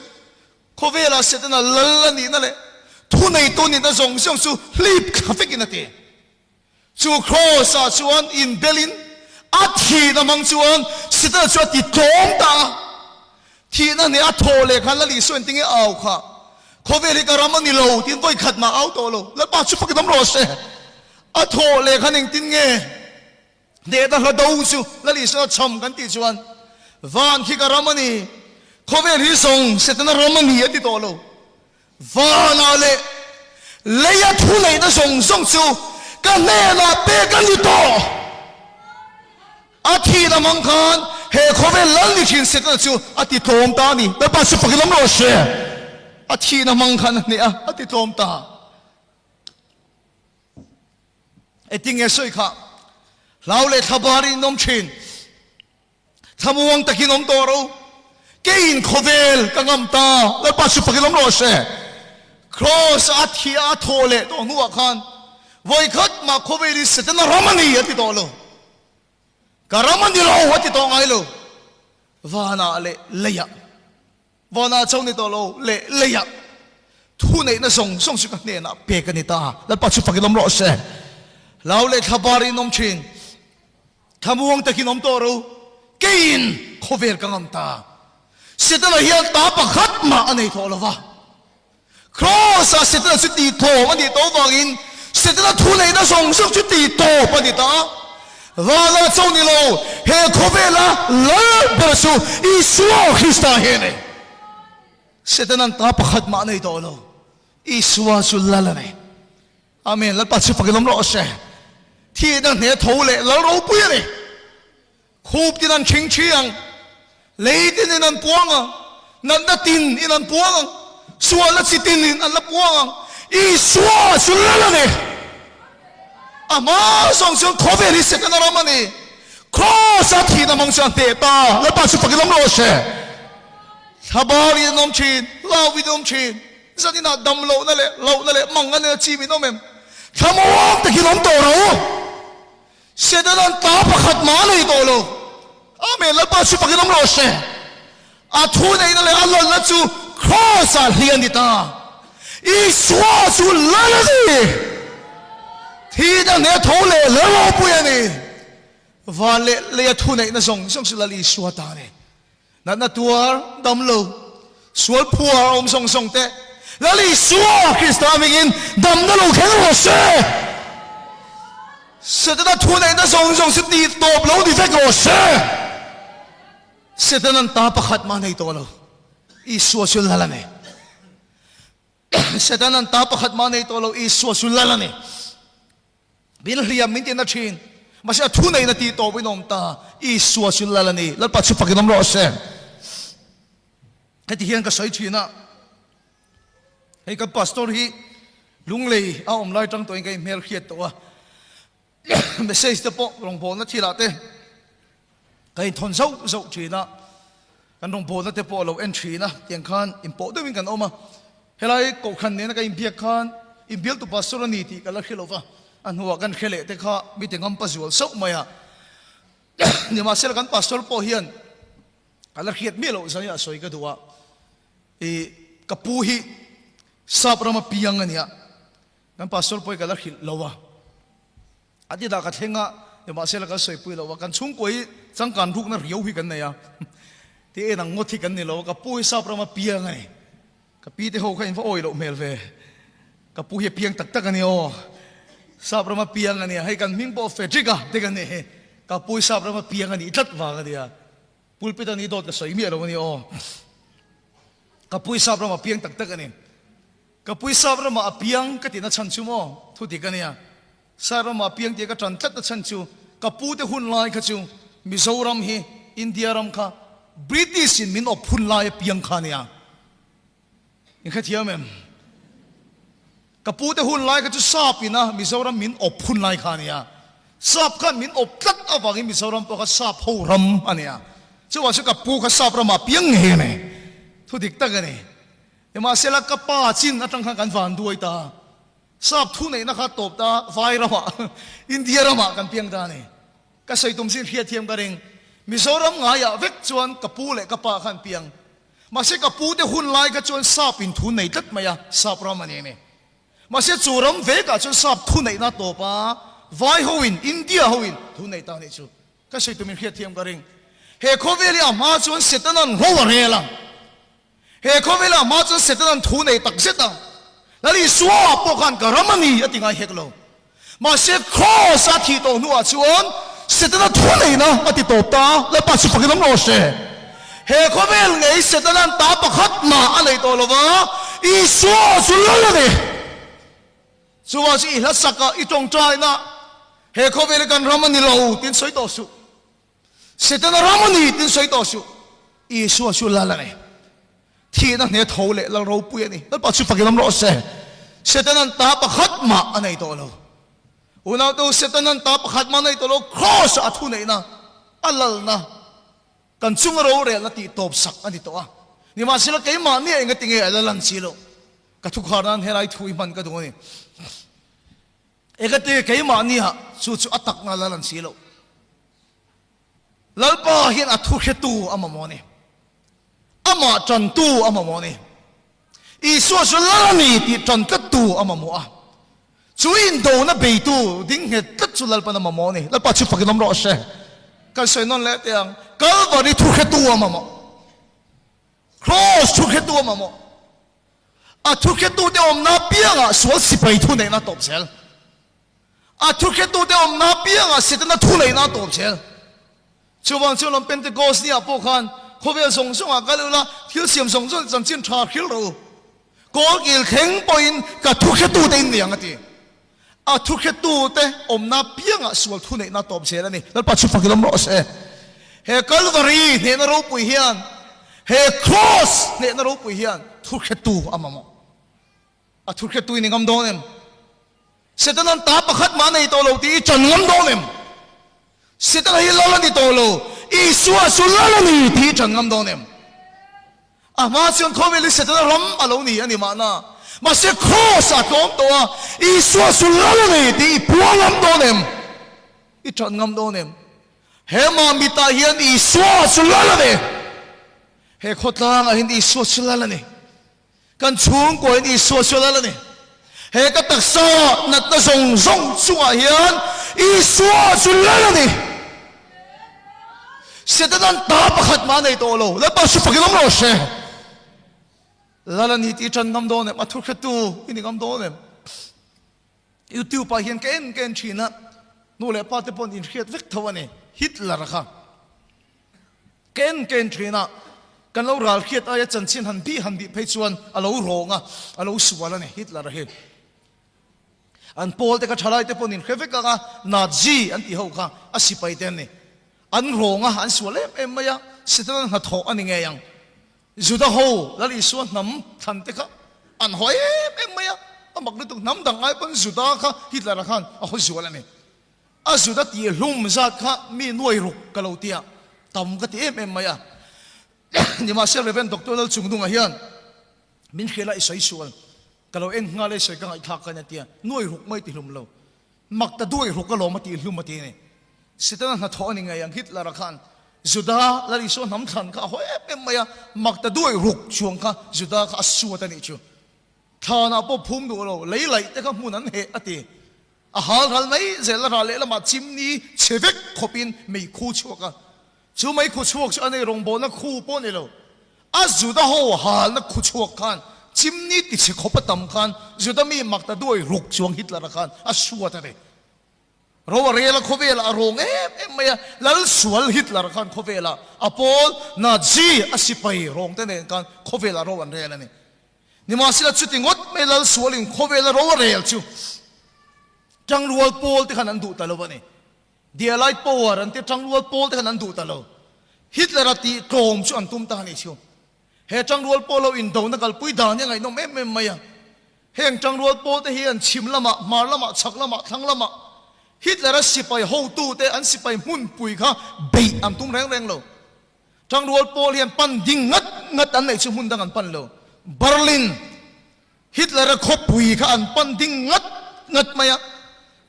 khawvelah Setana lal a nihna leh thuneitu nihna zawng zawng chu hlip thla vekin a ti. Chu Kraws-ah chuan inbelin a thihna hmang chuan Setana chu a ti tlawm ta a. Thihna hneh a thawh leh khan Lal Isua engtin nge a au kha? Khawvel hi ka ram a ni lo tiin vawi khat mah a au tawh lo. Lalpa chu fakin awm rawh se. A thawh leh khan engtin nge? Hnehna hla do chu Lal Isua chham kan tih chuan van khi ka ram a ni, khawvel hi zawng Setana ram a ni a ti tawh lo. Vanah leh leia thuneihna zawng zawng chu ka hnenah pek a ni tawh. A thihna hmang khan he khawvel lal ni thin Setana chu a ti tlawm ta a ni. Lalpa chu fakin awm rawh se. A thihna hmang khan a hneh a, a ti tlawm ta. Engtinge sawi kha? Hlau leh thlabar in awm thin. Thlamuang takin awm tawh ro. Keiin khawvel ka ngam ta. Lalpa chu fakin awm rawh se. Kraws a thi a thaw leh tawh hnuah khan vawikhat mah khawvel hi Setana ram a ni a ti tawh lo. Ka ram a ni lo a ti tawh ngai lo. Vanah leh leiah. Vanah chauh ni tawh lo leh leiah thuneihna zawng zawng chu ka hnenah pek a ni ta. Lalpa chu fakin awm rawh se. Hlau leh thlabar in awm thin. Thlamuang takin awm tawh ro. Keiin khawvel ka ngam ta. Setana hian ta pakhat mah a nei tawh lo va. Kraws-ah Setana chu tihtlawm a nih tawh avangin Setana thuneihna zawng zawng chu tihtawp a ni ta. Vanah chauh ni lo, he khawvela lal ber chu Isua Krista hi a ni. Setana'n ta pakhat mah a nei tawh lo, Isua chu lal a ni. Amen. Lalpa chu fakin awm rawh se. Thihna hne tho leh lal ropui a ni. Khup tin an ṭhing ṭhi ang, lei tinin an puang ang, natna tin in an puang ang, sualna chi tinin an la puang ang. Isua chu lal a ni. A hma zawng chuan khawvel hi Setana ram a ni. Kraws-a thihna hmang chuan hneh ta. Lalpa chu fakin awm rawh se. Thlabar in an awm ṭhin, lau in an awm ṭhin. Zaninah dam lohna leh lohna leh mang a nena chim in awm em? Thlamuang takin awm tawh rawh u. Setana'n ta pakhat mah a nei tawh lo. Amen, Lalpa chu fakin awm rawh se. A thu neihna leh a lalna chu Kraws-ah hliah a ni ta. Isua chu lal a ni. Thihna hneh tho leh lal ropui a ni. Van leh leia thu neihna zawng zawng chu Lal Isua ta a ni. Natna tuar, dam lo, sual phuar awm zawng zawng te, Lal Isua Krista hmingin damna lo thleng rawh se. Setana thuneihna zawng zawng chu tih tawp lo ni vek rawh se. Setana'n ta pakhat mah nei tawh lo, Isua chu Lal a ni. Setana'n ta pakhat mah nei tawh lo, Isua chu Lal a ni. Min hliam min tina thin. Mahse a thu neihna tih tawp in awm ta. Isua chu lal a ni. Lalpa chu fakin awm rawh se. Heti hian ka sawi thin a, hei kan pastor hi Lunglei a awm lai tang tawhin ka inhmel hriat tawh a. Message te pawh rawngbawlna thilah te ka inthawn zauh zauh thin a. Kan rawngbawlna te pawh a lo en thin a, tiang khan inpawh deuhin kan awm a. Helai kohhran nena ka inbiak khan inbialtu pastor a ni tih ka la hre lo va, a hnuah kan hre leh te kha mite ngampa zual sauh mai a. Nimahsela kan pastor pawh hian ka la hriat miah loh zan in a sawi ka duh a, i ka pu hi sap rama piang a nia, kan pastor pawh hi ka la hrilh lo a. A ti dah ka thleng a, nimahsela kan sawipui lo a, kan chhungkua hi changkan rukna riau hi kan nei a, ti en ang ngawt hi kan ni lo a, ka pu hi sap rama piang a ni, ka pi te ho kha in va awi loh hmel ve, ka pu hi a piang tak tak a ni aw, sap rama piang a nia, hei kan hming pawh Frederick a te kan ni hi, ka pu hi sap rama piang a nih tlat vang a nia, pulpit a ni dawt ka sawi miah lo a ni aw, ka pu hi sap rama piang tak tak a ni. Ka pui sap ramah a piang ka tihna chhan chu maw? Thu dik a nia. Sap ramah a piang tih ka tan tlatna chhan chu ka pute hun lai kha chu Mizoram hi India ram kha British in min awp hun lai a piang kha a nia. In hrethiam em? Ka pute hun lai kha chu sap in a Mizoram min awp hun lai kha a nia. Sap khan min awp tlat avangin Mizoram pawh kha sap ho ram a nia. Chuvang chu ka pu kha sap ramah a piang ngei a ni. Thu dik tak a ni. Nimahsela ka pa chin atang khan kan van duai ta. Sap thu neihna kha tawp ta vai ramah, India ramah kan piang ta a ni. Ka sawi tum chin hriatthiam ka ring. Mizoram ngaiah vek chuan ka pu leh ka pa khan piang. Mahse ka pu te hun lai kha chuan sap in thu nei tlat mai a, sap ram a ni a ni. Mahse chu ram vekah chuan sap thu neihna tawp a, vai hoin, India hoin thu nei ta a nih chu. Ka sawi tum in hriatthiam ka ring. He khawvel hi a hma chuan Setana'n ro a rel a. He khawvelah hma chuan Setana'n thu nei tak zet a, Lal Isua pawh khan ka ram a ni a ti ngai hek lo. Mahse Kraws a thih tawh hnuah chuan Setana thu neihna a ti tawp ta a, Lalpa chu fakin awm rawh se. He khawvel ngei Setana'n ta pakhat mah a nei tawh lo va, Isua chu lal a ni. Chuvang chu i hla sak a, i tawngtaina, He khawvel hi kan ram a ni lo tiin sawi tawh suh. Setana ram a ni tiin sawi tawh suh. Isua chu lal a ni. Thihna hne tho leh lal ropui a ni. Lalpa chu fakin awm rawh se. Setana'n ta pakhat mah a nei tawh lo. Unaute u, Setana'n ta pakhat mah a nei tawh lo. Kraws ah a thuneihna, a lalna, kan chunga rorelna tih tawp sak a ni tawh a. Nimahsela keimahni a engati nge a la lan si loh? Ka thukhar nan helai thu i hman ka duh a ni. Engati keimahni ah chu chu a takna la lan si loh? Lalpa hian a thu hretu a mamawh a ni. Amah tantu a mamawh a ni. Isua chu lal a ni tih tan tlattu a mamawh a. Chu indona beitu ding nghet tlat chu Lalpan a mamawh a ni. Lalpa chu fakin awm rawh se. Kan sawi nawn leh teh ang. Kalvari thu hretu a mamawh. Kraws thu hretu a mamawh. A thu hretute awmna apiangah sual sipai thu neihna a tawp zel. A thuhretute awmna apiangah Setana thu neihna a tawp zel. Chuvang chuan lawm Pentecost ni ah pawh khan khawvel zawng zawngah kal ula, thil siam zawng zawng chanchin tha hril rawh u. Kawlkil thleng pawhin ka thuhretute in ni ang a ti. A thuhretute awmna apiangah sual thu neihna a tawp zel a ni. Lalpa chu fak ilawm rawh se. He Kalvari hnehna ropui hian, he Kraws hnehna ropui hian thuhretu a mamawh. A thuhrettu i ni ngam dawn em? Setana'n ta pakhat mah a nei tawh lo tih i ṭan ngam dawn em? Setana hi lal a ni tawh lo, Isua chu lal a ni tih i ṭan ngam dawn em? A hma chuan khawvel hi Setana ram a lo ni a ni mahna, mahse Kraws a tlawm tawh a, Isua chu lal a ni tih i puang ngam dawn em? I ṭan ngam dawn em? He mah mitah hian Isua chu lal a ni. He khawtlangah hian Isua chu lal a ni. Kan chhungkuain Isua chu lal a ni. He ka taksa natna zawng zawng chungah hian Isua chu lal a ni. Setana'n ta pakhat mah a nei tawh lo. Lalpa chu fakin awm rawh se. Lal a ni tih i ṭan ngam dawn em? A thuhretu i ni ngam dawn em? YouTube ah hian ka en ka en ṭhin a, nu leh pa te paw'n inhriat vek tho a ni. Hitler-a kha. Ka en ka en thin a, kan lo ral hriat aia chanchin han bih han bih phei chuan a lo rawng a, a lo sual a ni Hitler a hi. An pawl te kha thalai te pawhin hre vek ang a, Nazi an tih ho kha a sipai te an ni. An rawng a, an sual em em mai a, Setana hnathawh a ni ngei ang. Juda ho Lal Isua hnam thlan te kha an haw em em mai a, a mak lutuk hnam dang ai pawn Juda kha Hitler a khan a haw zual a ni. A zut a tih hlum zat kha mi nuai ruk ka lo tia, tam ka ti em em mai a. Nimahsela Rev. Doctor Lalchungnunga hian min hriala i sawi sual, ka lo en nghal e sawi ka ngaihthlak khan a tia, nuai ruk mai ti hlum lo, mak ta duai ruk alawm a tih hlum a ti a ni. Setana hnathawh a ni ngei ang Hitler-a khan Juda Lal Isua hnam thlan kha a haw em em mai a, mak ta duai ruk chuang kha Juda kha a suat a nih chu. Thlanah pawh phum duh lo, lei laih te kha hmun an heh a ti. A hal ral mai zel a ral lehlamah chimni chhe vek khawpin meikhu chhuak a, chu meikhu chhuak chu a nei rawngbawlna khu pawh ni lo, a Juda ho halna khu chhuak khan chimni ti chhe khawp a tam khan Juda mi mak ta duai ruk chuang Hitler-a khan a suat a ni. Ro a rel a khawvelah a rawng em em mai a, lal sual Hitler-a khan khawvelah a pawl Nazi a sipai rawng te nen khan khawvelah ro an rel a ni. Nimahsela chuti ngawt mai lal sualin khawvela ro a rel chu tangrual pawl te khan an duh ta lo a ni. The Allied Power an tia tangrual pawl te khan an duh ta lo. Hitler-a tih tlawm chu an tum ta a nih chu. He tangrual pawl ho indona kalpui dan hi a ngaihnawm em em mai a. Heng tangrual pawl te hi an chhim lamah, hmar lamah, chhak lamah, thlang lamah Hitler-a sipai hotute an sipai hmunpui kha beih an tum reng reng lo. Tangrual pawl hian pan ding ngat ngat an neih chu hmun dang an pan lo. Berlin, Hitler-a khawpui kha an pan ding ngat ngat mai a,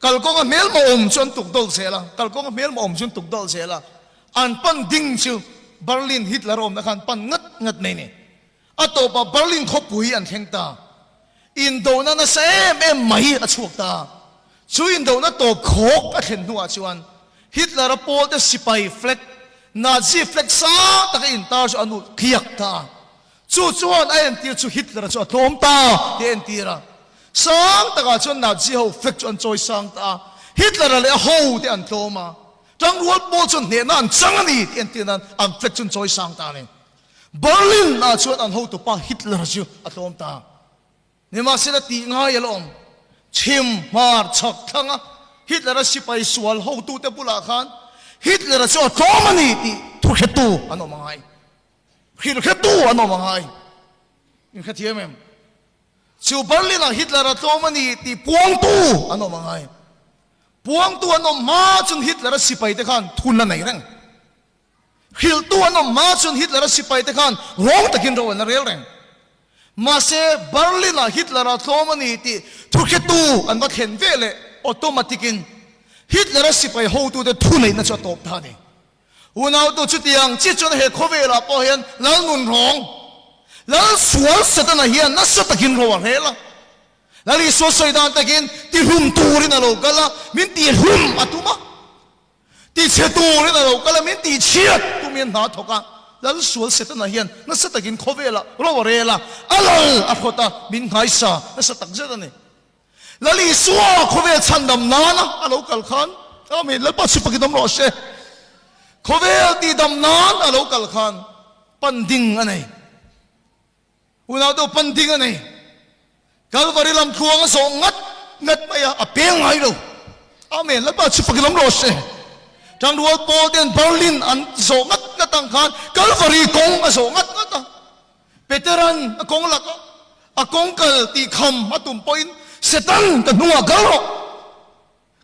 kalkawnga hmelma awm chu an tuk dawlh zel a, kalkawnga hmelma awm chu an tuk dawlh zel a, an pan ding chu Berlin, Hitler-a awmna kha an pan ngat ngat mai a ni. A tawpah Berlin khawpui an thleng ta. Indona nasa em em mai a chhuak ta. Chu indona tawp khawk a thlen hnuah chuan Hitler-a pawlte sipai flag, Nazi flag sang taka intar chu a nut tliak ta a. Chu chuan a entir chu Hitler-a chu a tlawm ta tih a entir a. Sang takah chuan Nazi ho flag chu an chawi sang ta a. Hitler-a leh a hote an tlawm a. Tangrual pawl chuan hnehna an chang a ni tih entir nan an flag chu an chawi sang ta a ni. Berlin ah chuan an hotupa Hitler chu a tlawm ta. Nimahsela tih ngai a la awm. Chhim hmar chhak thlanga Hitler-a sipai sual hotute bulah khan Hitler-a chu a tlawm a ni tih thuhretu an awm a ngai. Hrilhretu an awm a ngai. In hrethiam em? Chu Berlin-ah Hitler-a tlawm a ni tih puangtu an awm a ngai. Puangtu an awm hma chuan Hitler-a sipaite khan thun a nei reng. Hrilhtu an awm hma chuan Hitler-a sipaite khan rawng takin ro an la rel reng. Mahse, Berlin-ah Hitler-a tlawm a ni tih thuhretu an va thlen ve leh automatic-in Hitler-a sipai hotute thuneihna chu a tawp ta a ni. Unautu chutiang chi chuan he khawvelah pawh hian Lal nun rawng, Lal sual Setana hian nasa takin ro a rel a. Lal Isua sawi dan takin tihlum turin a lo kal a, min tihlum a tum a. Tichhe turin a lo kal a, min tihchhiat tumin hna thawk a. Lal sual Setana hian nasa takin khawvelah ro a rel a, a lal a hrawt a, min nghaisa nasa tak zet a ni. Lal Isua khawvel chhandam nana a lo kal khan, Amen, Lalpa chu fakin awm rawh se. Khawvel tihdam nan a lo kal khan pan ding a nei. Unau deuh pan ding a nei. Kalvari lam tluang a zawh ngat ngat mai a, a peng ngai lo. Amen, Lalpa chu fakin awm rawh se. Tangrual pawl ten Berlin an zawh ngat ngat ang khan Kalvari kawng a zawh ngat ngat a. Peteran a kawng lak a, a kawng kal tih kham a tum pawhin Setan ka hnungah kal rawh.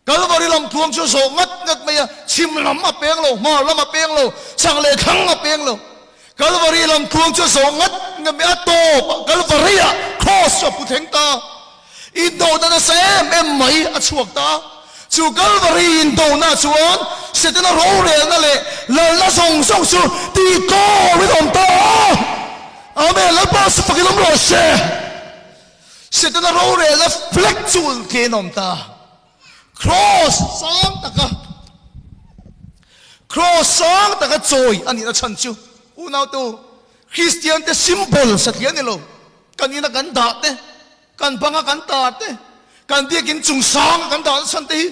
Kalvari lam tluang chu a zawh ngat ngat mai a, chhim lam a peng lo, hmar lam a peng lo, chak leh thlang a peng lo. Kalvari lam tluang chu a zawh ngat ngat mai a, tawp ah Kalvari ah Cross chu a pu thleng ta. Indona nasa em em mai a chhuak ta. Chu Kalvari indona chuan Setana rorelna leh lalna zawng zawng chu tih tawrin awm ta a. Amen, Lalpa chu fakin awm rawh se. Setana rorelna flag chu ultliin awm ta. Cross sang taka Cross sang taka chawi a nihna chhan chu unautu Kristiante symbol satliah a ni lo. Kan ina kan dah te, kan banga kan tar te, kan biakin chung sanga kan dah chhan te hi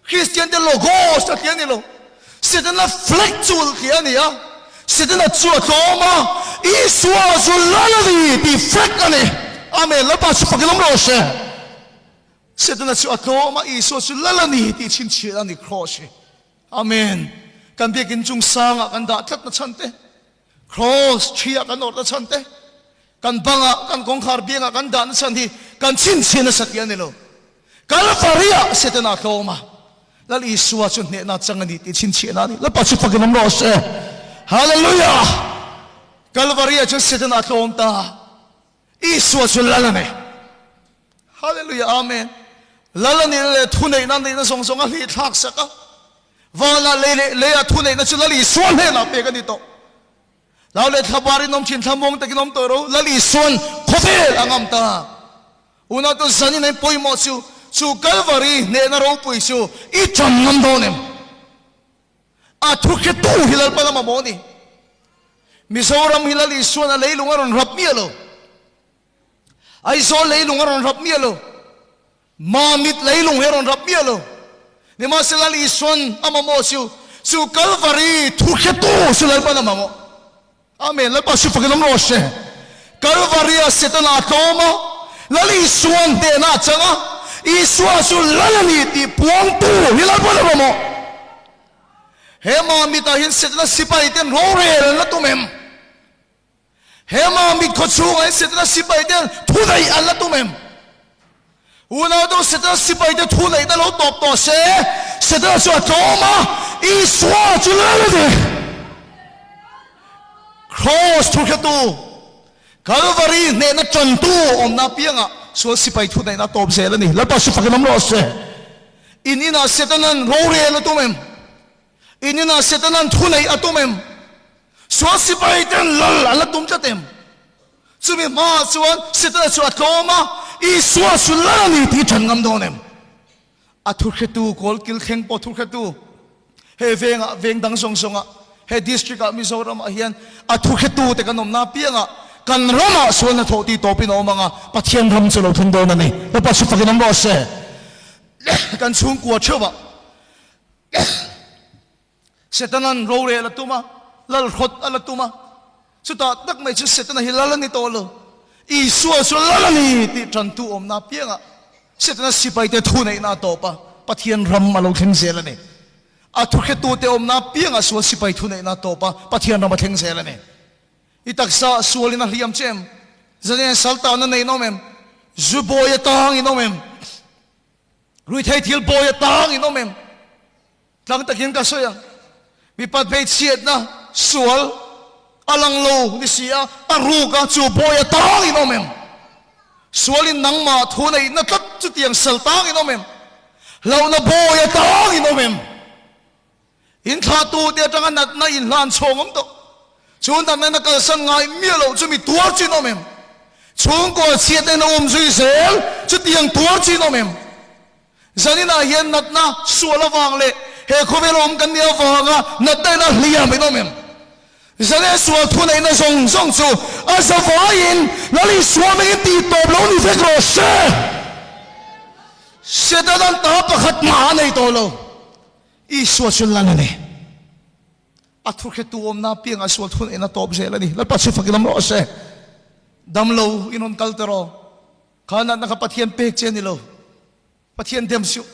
Kristiante logo satliah a ni lo. Setana flag chu ultliah a ni a, Setana chu a tlawm a, Isua chu lal a ni tih flag a ni. Amen. Lalpa chu fakin awm rawh se. Setana chu a tlawm a, Isua chu lal a ni tih chhinchhiah a ni cross hi. Amen. Kan biakin chung sangah kan dah tlatna chhan te, Cross ṭhiah kan awrhna chhan te, kan bangah, kan kawngkhar biangah kan dahna chhan hi kan chhinchhiah nasa tih a ni lo. Kalvariah Setana a tlawm a, Lal Isua chu hnehna chang a ni tih chhinchhiahna a ni. Lalpa chu fakin awm rawh se. Hallelujah! Kalvariah chuan Setana a tlawm ta. Isua chu Lal a ni. Hallelujah, Amen. Lal a nihna leh thuneihna a neihna zawng zawng a hlih thlak sak a. Vanah lei leh leiah thuneihna chu Lal Isua hnenah pek a ni tawh. Lau leh thlabar in awm thin, thlamuang takin awm tawh ro, Lal Isua'n khawvel a ngam ta. Unau tu zanin a pawimawh chu, chu Kalvari hnehna ropui chu i ṭan ngam dawn em? A thu hretu hi Lalpa lama maw ni? Mizoram hi Lal Isua'n a leilung a rawn rap miah lo. Aizawl leilung a rawn rap miah lo. Mamit leilung hi a rawn rap miah lo. Nimahsela Lal Isua'n a mamawh chu, chu Kalvari thu hretu chu Lalpa'n a mamawh. Amen. Lalpa chu fakin awm rawh se. Kalvari-a Setana a tlawm a, Lal Isua'n hnehna a chang a, Isua chu Lal a ni tih puangtu hi Lalpa'n a mamawh. He Mamitah hian Setana sipai ten rorel an la tum em? He Mamit khaw chhungah hian Setana sipai ten thu neih an la tum em? Unau deuh Setana sipai te thu neihna lo tawp tawh se, Setana chu a tlawm a, Isua chu lal a ni. Kraws thu hretu, Kalvari hnehna tantu awmna apiangah sual sipai thu neihna a tawp zel a ni. Lalpa chu fakin awm rawh se. In inah Setana'n rorel a tum em? In inah Setana'n thu neih a tum em? Sual sipai ten lal an la tum tlat em? Chumi hmaah chuan Setana chu a tlawm a, Isua chu lal a ni tih i ṭan ngam dawn em? A thuhretu kawl kil thleng pawh thuhretu he vengah, veng dang zawng zawngah, he district-ah Mizoramah hian a thuhretu te kan awmna apiangah kan ramah sual hnathawh tih tawpin a awm ang a, Pathian ram chu lo thleng dawn a ni. Lalpa chu fakin awm rawh se. Kan chhungkua theuhah. Setanan rorel a tum a, lalhrawt a la tum a. Chutah tak mai chu Setana hi lal a ni tawh lo. Isua chu lal a ni tih tantu awmna apiangah Setana sipaite thuneihna a tawp a, Pathian ram a lo thleng zel a ni. A thuhretute awmna apiangah sual sipai thuneihna a tawp a, Pathian ram a thleng zel a ni. I taksa sualin a hliam che em? Zane saltana nei in awm em? Zu bawi atang in awm em? Ruithei thil bawi atang in awm em? Tlang takin ka sawi ang. Mipat hmeichhiatna sual a lang lo ni si a, a ruk a, chu bawi atang in awm em? Sualin nangmah thu neihna tlat chutiang sal tang in awm em? Hlauhna bawi atang in awm em? Inthlahtute atanga natna inhlan chhawng awm tawh. Chu natna na kalsan ngai miah loh chu mi tuar chin awm em? Chhungkaw chhiatna in a um zui zel chutiang tuar chin awm em? Zaninah hian natna sual avang leh he khawvel awm kan nih avanga natna in a hliam in awm em? Zane sual thuneihna zawng zawng chu a zavaiin Lal Isua mengin tih tawp lo ni vek rawh se. Setanan ta pakhat mah a nei tawh lo. Isua chu Lal a ni. A thuhretu awmna apiangah sual thuneihna tawp zel a ni. Lalpa chu fak ilam rawh se. Damlo in rawn kal ta rawh. Kha natna kha Pathian pek che a ni lo. Pathian dem suh.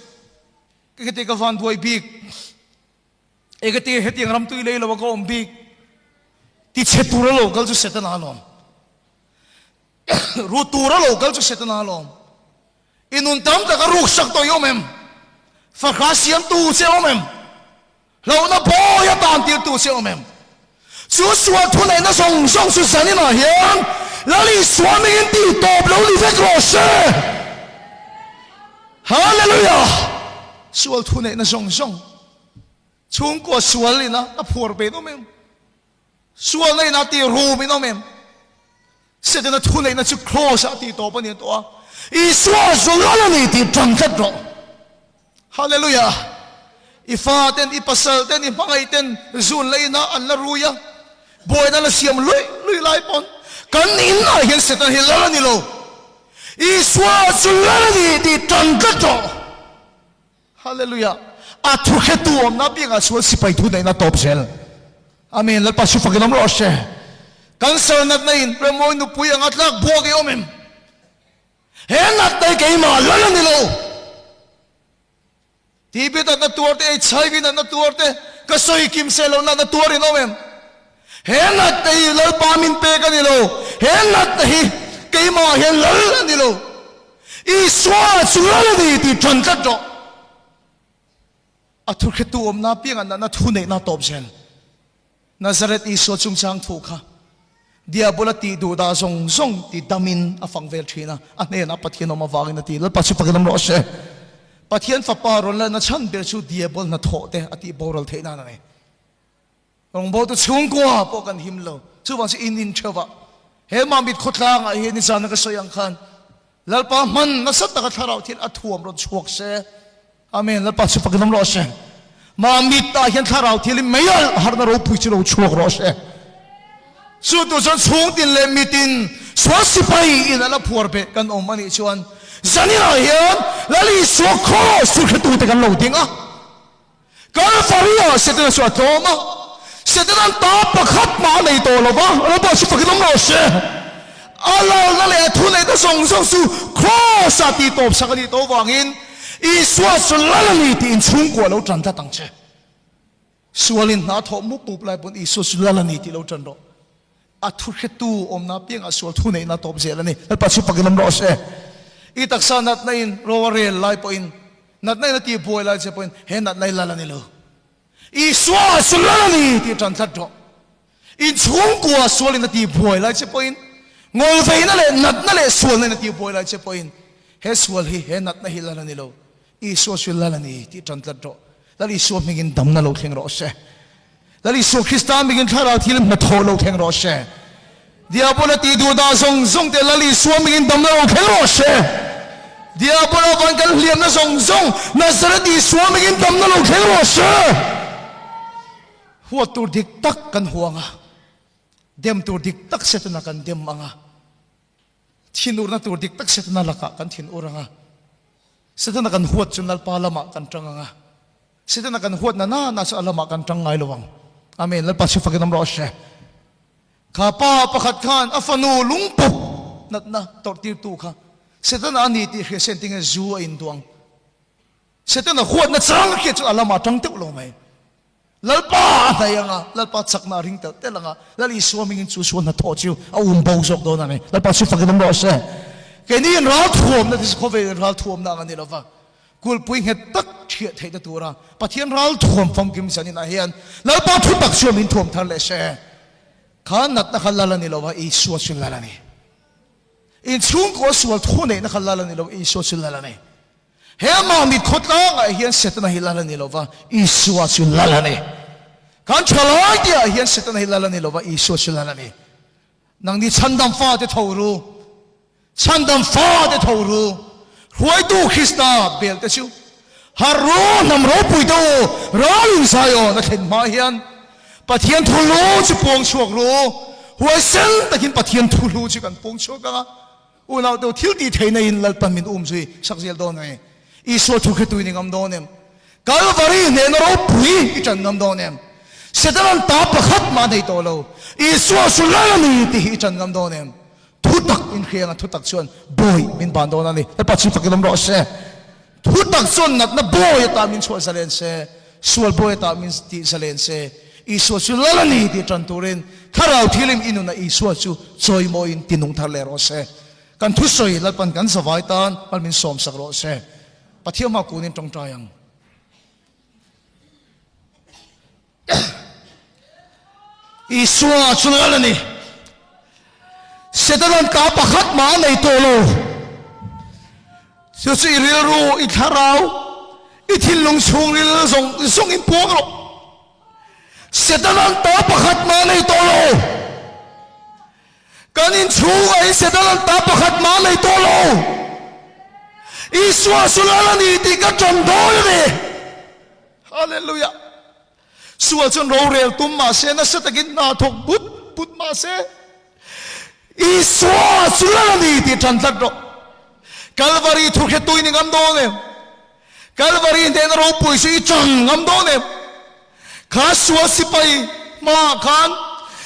Ka heti ka van buai bik. Ege hetiang ram tui lei lo a ka awm bik. Ti chhe tur a lo kal chu Setana a lawm. Ru tur a lo kal chu Setana a lawm. I nun tam tak a ruk sak tawh i awm em? Fakhra siamtu che awm em? Hlauhna bawi a tan tirtu che awm em? Chu sual thuneihna zawng zawng chu zaninah hian Lal Isua mingin tih tawp lo ni vek rawh se! Hallelujah! Sual thuneihna zawng zawng chhungkua sual ina a phuar ve awm em? Sualna in a ti rum in awm em? Setana thuneihna chu Kraws ah a tih tawp a ni tawh a, Isua zawlal a ni tih ṭang tlat rawh. Hallelujah! I fa ten, i pasal ten, i hmangaih ten zun leh inah an la rui a, buaina la siam luih luih lai pawn kan inah hian Setana hi lal a ni lo. Isua chu lal a ni tih ṭang tlat rawh. Hallelujah! A thu hretu awmna apiangah chuan sipai thu neihna tawp zel. Amen. Lalpa chu fakin awm rawh se. Cancer natna in Remawi nupui anga tlak buak i awm em? He natna hi keimah lal a ni lo. TB natna tuar te, HIV natna tuar te, ka sawi kim se lo natna tuar in awm em? He natna hi Lalpa min pek a ni lo. He natna hi keimah hian lal a ni lo. Isua chu lal a ni tih ṭan tlat rawh. A thuhretu awmna apiangah natna thu neihna a tawp zel. Nazareth Isua chungchang thu kha Diabola tih duh dah zawng zawng ti damin a fang vel ṭhin a, a hnenah Pathian awm avangin a ti. Lalpa chu fakin awm rawh se. Pathian fapa rawn lalna chhan ber chu Diabol hnathawh te a tih boral theih nan a ni. Rawngbawltu chhungkua pawh kan him lo. Chuvang chu in in theuh ah he Mamit khawtlang ah hian nizan a ka sawi ang khan Lalpa hman nasa taka thlarau thil a thuam rawn chhuak se. Amen. Lalpa chu fakin awm rawh se. Mamit ah hian thlarau thil in mei alh harna ropui chu lo chhuak rawh se. Chu tu chuan chhungtin leh mitin sual sipai in a la phuar beh kan awm anih chuan zanin ah hian Lal Isua Kraws chu hretute kan lo ding a. Kalvari-ah Setana chu a tlawm a, Setana'n ta pakhat mah a nei tawh lo va, Lalpa chu fakin awm rawh se. A lalna leh a thuneihna zawng zawng chu Kraws-ah tih tawp sak a nih tawh avangin Isua chu lal a ni tiin chhungkua lo tan tlat ang che. Sualin hna thawh mup mup lai pawn Isua chu lal a ni tih lo tan rawh. A thuhretu awmna apiangah sual thuneihna tawp zel a ni. Lalpa chu fakin awm rawh se. I taksa natna in ro a rel lai pawhin, natna in a tih buai lai che pawhin he natna i lal a ni lo. Isua chu lal a ni tih tan tlat rawh. In chhungkua sual in a tih buai lai che pawhin, ngawlveina leh natna leh sualna in a tih buai lai che pawhin he sual hi, he natna hi lal a ni lo. Isua chu lal a ni tih tan tlat rawh. Lal Isua hmingin damna lo thleng rawh se. Lal Isua Krista mingin thlarau thil hnathawh lo thleng rawh se. Diabola tih duh dah zawng zawng te Lal Isua mingin damna lo thleng rawh se. Diabola van kan hliamna zawng zawng Nazareth Isua mingin damna lo thleng rawh se. Huat tur dik tak kan huang a, dem tur dik tak Setana kan dem ang a, thinurna tur dik tak Setana lakah kan thinur ang a, Setana kan huat chu Lalpa lamah kan tang ang a. Setana kan huat na na na chu a lamah kan tang ngai lo ang. Amen. Lalpa chu fakin awm rawh se. Kha pa pakhat khan a fanu lungpawp natna tawrh tirtu kha Setana a ni tih hria se engtinge zu a induang. Setana huatna chang a hriat chu a lamah tang teuh lo mai. Lalpa a hnaih ang a, Lalpa chakna a ring telh telh ang a, Lal Isua hmingin chu sual hnathawh chu a um bo zawk dawn a ni. Lalpa chu fakin awm rawh se. Keini in ral thuamna te chu khawvel in ral thuamna ang a ni lo va, kulhpui nghet tak thiah theihna tura Pathian ral thuam famkim zaninah hian Lalpa thu tak chuan min thuam thar leh se. Kha natna kha lal a ni lo va, Isua chu lal a ni. Inchhungkaw sual thu neihna kha lal a ni lo, Isua chu lal a ni. He Mami khawtlangah hian Setana hi lal a ni lova, Isua chu lal a ni. Kan thalai tihah hian Setana hi lal a ni lova, Isua chu lal a ni. Nangni chhandam fate tho ru, chhandam fate tho ru, hruaitu Krista bel te chu harh ru, hnam ropui te u, ral in Zion a thlen hma hian Pathian thu hlu chu puang chhuak ru, huaisen takin Pathian thu hlu chu kan puang chhuak ang a. Unau deuh thil tih theihna in Lalpan min um zui sak zel dawn nge? Isua thu khe tuin i ngam dawn em? Kalvari hnehna ropui i ṭan ngam dawn em? Setanan ta pakhat mah a nei tawh lo, Isua su lal a ni tih hi i ṭan ngam dawn em? Thu tak in hriang a, thu tak chuan bawi min ban dawn a ni. Lalpa chu fakin awm rawh se. Thu tak chuan natna bawi ata min chhuah zalen se, sual bawi ata min tih zalen se, Isua chu lal a ni tih tan turin Thlarau Thilim i nunah Isua chu chawimawiin ti nung thar leh rawh se. Kan thusawi Lalpan kan zavai tan hmal min sawmsak rawh se. Pathian hma kunin tawngtai ang. Isua chu lal a ni. Setanan ta pakhat mah a nei tawh lo. Chu chu i rilru, i thlarau, i thinlung chhungril zawng zawng in puang rawh. Setanan ta pakhat mah a nei tawh lo. Kan inchhungah hi Setanan ta pakhat mah a nei tawh lo. Isua chu lal a ni tih ka ṭan dawn a ni. Hallelujah! Sual chuan rorel tum mah se, nasa takin hna thawk but but mah se, Isua chu lal a ni tih ṭan tlat rawh. Kalvari thu hretu i ni ngam dawn em? Kalvari hnehna ropui chu i chang ngam dawn em? Kha sual sipai hmaah khan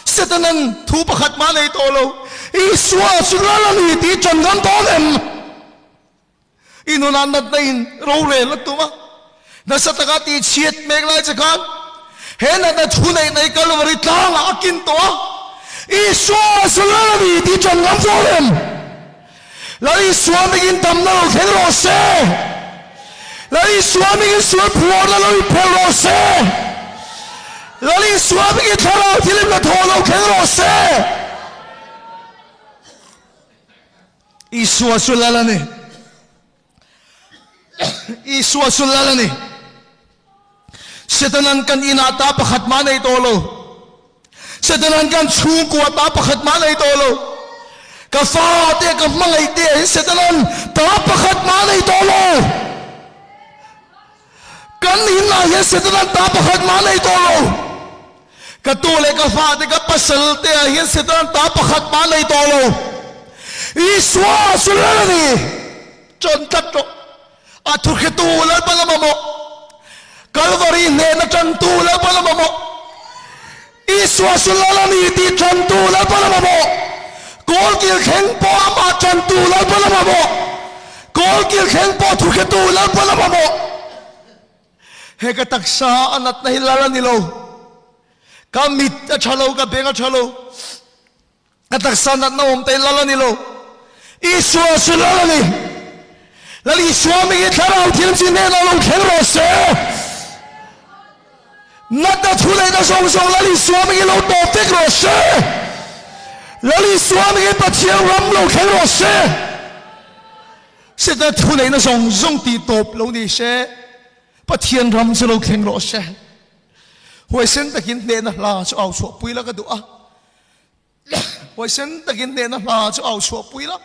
Setanan thu pakhat mah nei tawh lo, Isua chu lal a ni tih i ṭan ngam dawn em? I nunah natna in rorel a tum a, nasa taka tih chhiat mek lai che khan he natna thu neih nei Kalvari tlangah a kin tawh a, Isua chu lal a ni tih ṭan ngam zawk em? Lal Isua mingin damna lo thleng rawh se! Lal Isua mingin sual phuarna lo inphelh rawh se! Lal Isua mingin thlarau thilimna thaw lo thleng rawh se! Isua chu lal a ni. Isua chu lal a ni. Setanan kan inah ta pakhat mah nei tawh lo. Setanan kan chhungkua ta pakhat mah nei tawh lo. Ka fa te ka hmangaih te ah hin Setanan ta pakhat mah nei tawh lo. Kan inah hian Setanan ta pakhat mah nei tawh lo. Ka tu leh ka fa te ka pasal te ah hian Setanan ta pakhat mah nei tawh lo. Isua chu lal a ni. Chawn tlat rawh. A thuhretu Lalpa la mamawh. Kalvari hnehna tantu Lalpa la mamawh. Isua chu lal a ni tih tantu Lalpa la mamawh. Kawlkil thleng pawh amah tantu Lalpa la mamawh. Kawlkil thleng pawh thuhretu Lalpa la mamawh. He ka taksa a natna hi lal a ni lo. Ka mit a tha lo, ka beng a tha lo. Ka taksa natna awm te hi lal a ni lo. Isua chu lal a ni. Lal Isua mi hi thlarau thil chi hnenah lo thleng rawh se. Natna thu neihna zawng zawng Lal Isua mi hi lo tawp vek rawh se. Lal Isua mi hi Pathian ram lo thleng rawh se. Setana thu neihna zawng zawng tih tawp lo ni se, Pathian ram chu lo thleng rawh se. Huaisen takin hnehna hla chu au chhuahpui la ka duh a. Huaisen takin hnehna hla chu au chhuahpui la.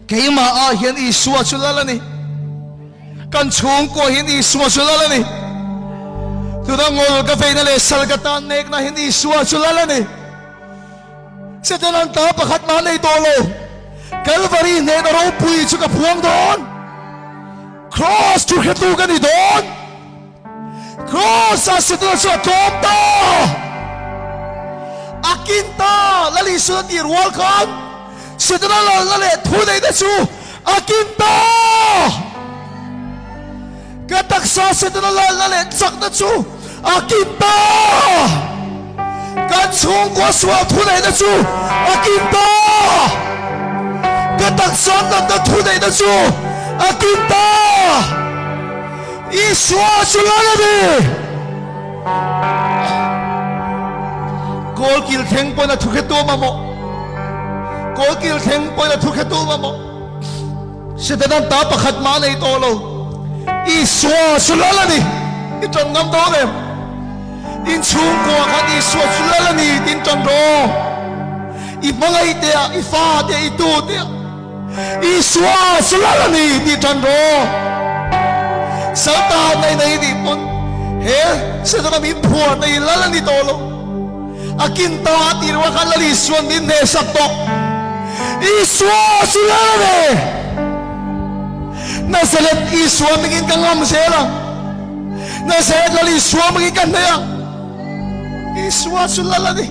Keimah ah hian Isua chu lal a ni. Kan chhungkua hian Isua chu lal a ni. Tuna ngol ka veina leh sal ka tan nekna hian Isua chu lal a ni. Setanan ta pakhat mah nei tawh lo. Kalvari hnehna ropui chu ka phuang dawn. Cross thu hretu ka ni dawn. Kraws-ah Setana chu a tlawm ta! A kin ta! Lal Isua tih rual khan Setana lalna leh thuneihna chu a kin ta! Ka taksa Setana lalna leh chakna chu a kin ta! Kan chhungkua sual thuneihna chu a kin ta! Ka taksa natna thuneihna chu a kin ta! Isua chu lal a ni! Kawl kil thleng pawhin a thu hre tu mamawh. Kawl kil thleng pawhin a thu hre tu mamawh. Setana'n ta pakhat mah a nei tawh lo. Isua chu lal a ni! I ṭan ngam dawn em? In chhungkua khan Isua chu lal a ni tiin ṭan rawh. I hmangaih te ah, i fa te ah, i tu te ah Isua chu lal a ni tih ṭan rawh. Saltan nei nei nih pawn he Setana min phuar nei lal a ni tawh lo. A kin ta a tih rual khan Lal Isua'n min hnehsak tawh. Isua chu lal a ni. Nazareth Isua mingin ka ngam zel ang. Nazareth Lal Isua mingin ka hneh ang. Isua chu lal a ni.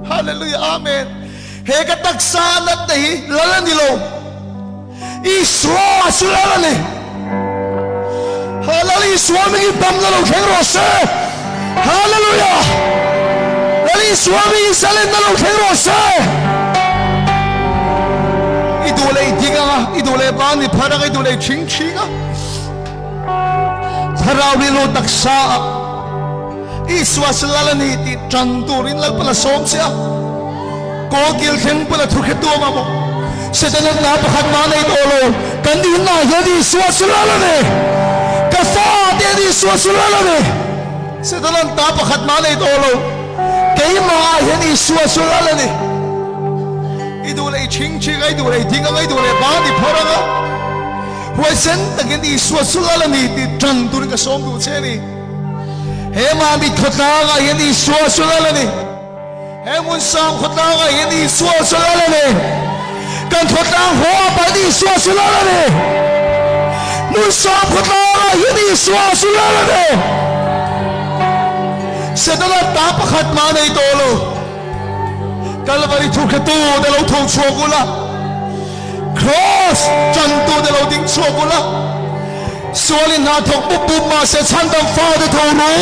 Hallelujah Amen. He ka taksa natna hi lal a ni lo. Isua chu lal a ni. Lal Isua mingin damna lo thleng rawh se. Hallelujah! Lal Isua mingin zalenna lo thleng rawh se. I duh leh i ding anga, i duh leh ban i phar anga, i duh leh i thing thing a. Thlarau rilru taksa ah Isua chu lal a ni tih tan turin Lalpan a sawm che a. Kawlkil thleng pawn a thu hre tuam a maw? Setana hna pakhat mah nei tawh lo. Kan inah hian Isua chu lal a ni. Ka fate hian Isua chu lal a ni. Setana'n ta pakhat mah nei tawh lo. Keimahah hian Isua chu lal a ni. I duh leh i chhing chhing a, i duh leh i ding ang a, i duh leh ban i phawrh ang a. Huaisen takin Isua chu lal a ni tih tan turin ka sawm duh che a ni. He Mami khawtlangah hian Isua chu lal a ni. He hmun sang khawtlangah hian Isua chu lal a ni. Kan khawtlang haw pahin Isua chu lal a ni. Hmun sang khawtlangah hian Isua chu lal a ni. Setana ta pakhat mah nei tawh lo. Kalvari thuhretu te lo tho chhuak ula. Kraws chantu te lo ding chhuak ula, sualin hna thawk bup bup mahse chhandam fate tho ru,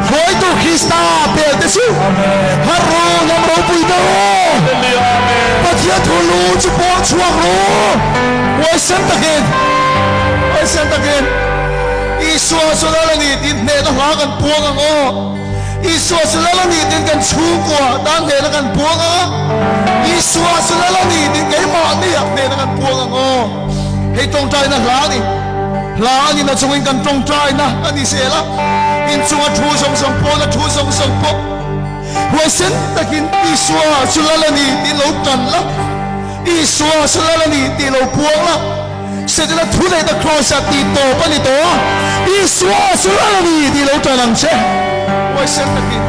hruaitu Krista pel te chu harh ru, hnam ropui te u, Pathian thu lu chu pawng chhuak ru, huaisen takin, huaisen takin Isua chu lal a ni tiin hnehna hla kan puang ang aw. Isua chu lal a ni tiin kan chhungkua tan hnehna kan puang a, Isua chu lal a ni tiin keimahniah hnehna kan puang ang aw. Hei tawngtaina hla a ni. Hla a nihna chungin kan tawngtaina a ni zel a, inchunga thu zawng zawng pawh la thu zawng zawng pawh huaisen takin Isua chu lal a ni tiin lo tan la, Isua chu lal a ni tih lo puang la. Setana thu leh ta Kraws ah tih tawp a ni tawh a, Isua chu lal a ni tih lo tan ang che. Huaisen takin.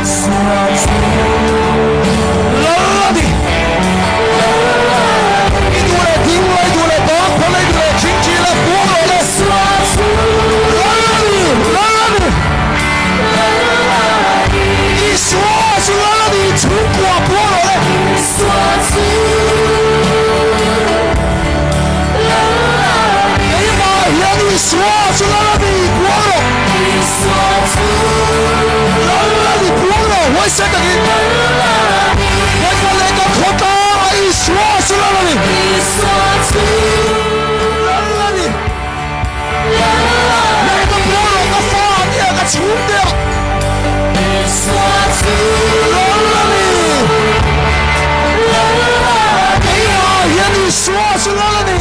Isua chu lal a ni. I duh leh ding la, i duh leh bang phal la, i duh leh thingthi la, buang rawh le. Isua chu lal a ni, lal a ni. Isua chu lal a ni, chhungkua buang rawh le. Keimah hian Isua chu lal a ni puang rawh. Lal a ni puang rawh huaisen takin. Lalpa leh ka khawtlangah Isua chu lal a ni. Lal a ni. Leh ka puang rawh ka fa nia ka chhungte ah. Lal a ni. Keimah hian Isua chu lal a ni.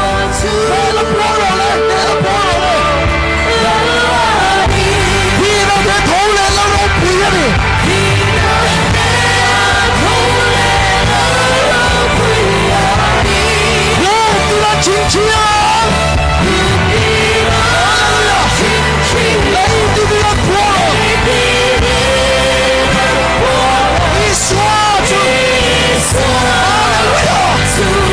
Hel a puang rawh le, hel a puang rawh le. Hina te tho leh la ropui a ni. Hung tira chhingchhiang. Hallelujah. Lei tira puang rawh. Isua chu. Hallelujah.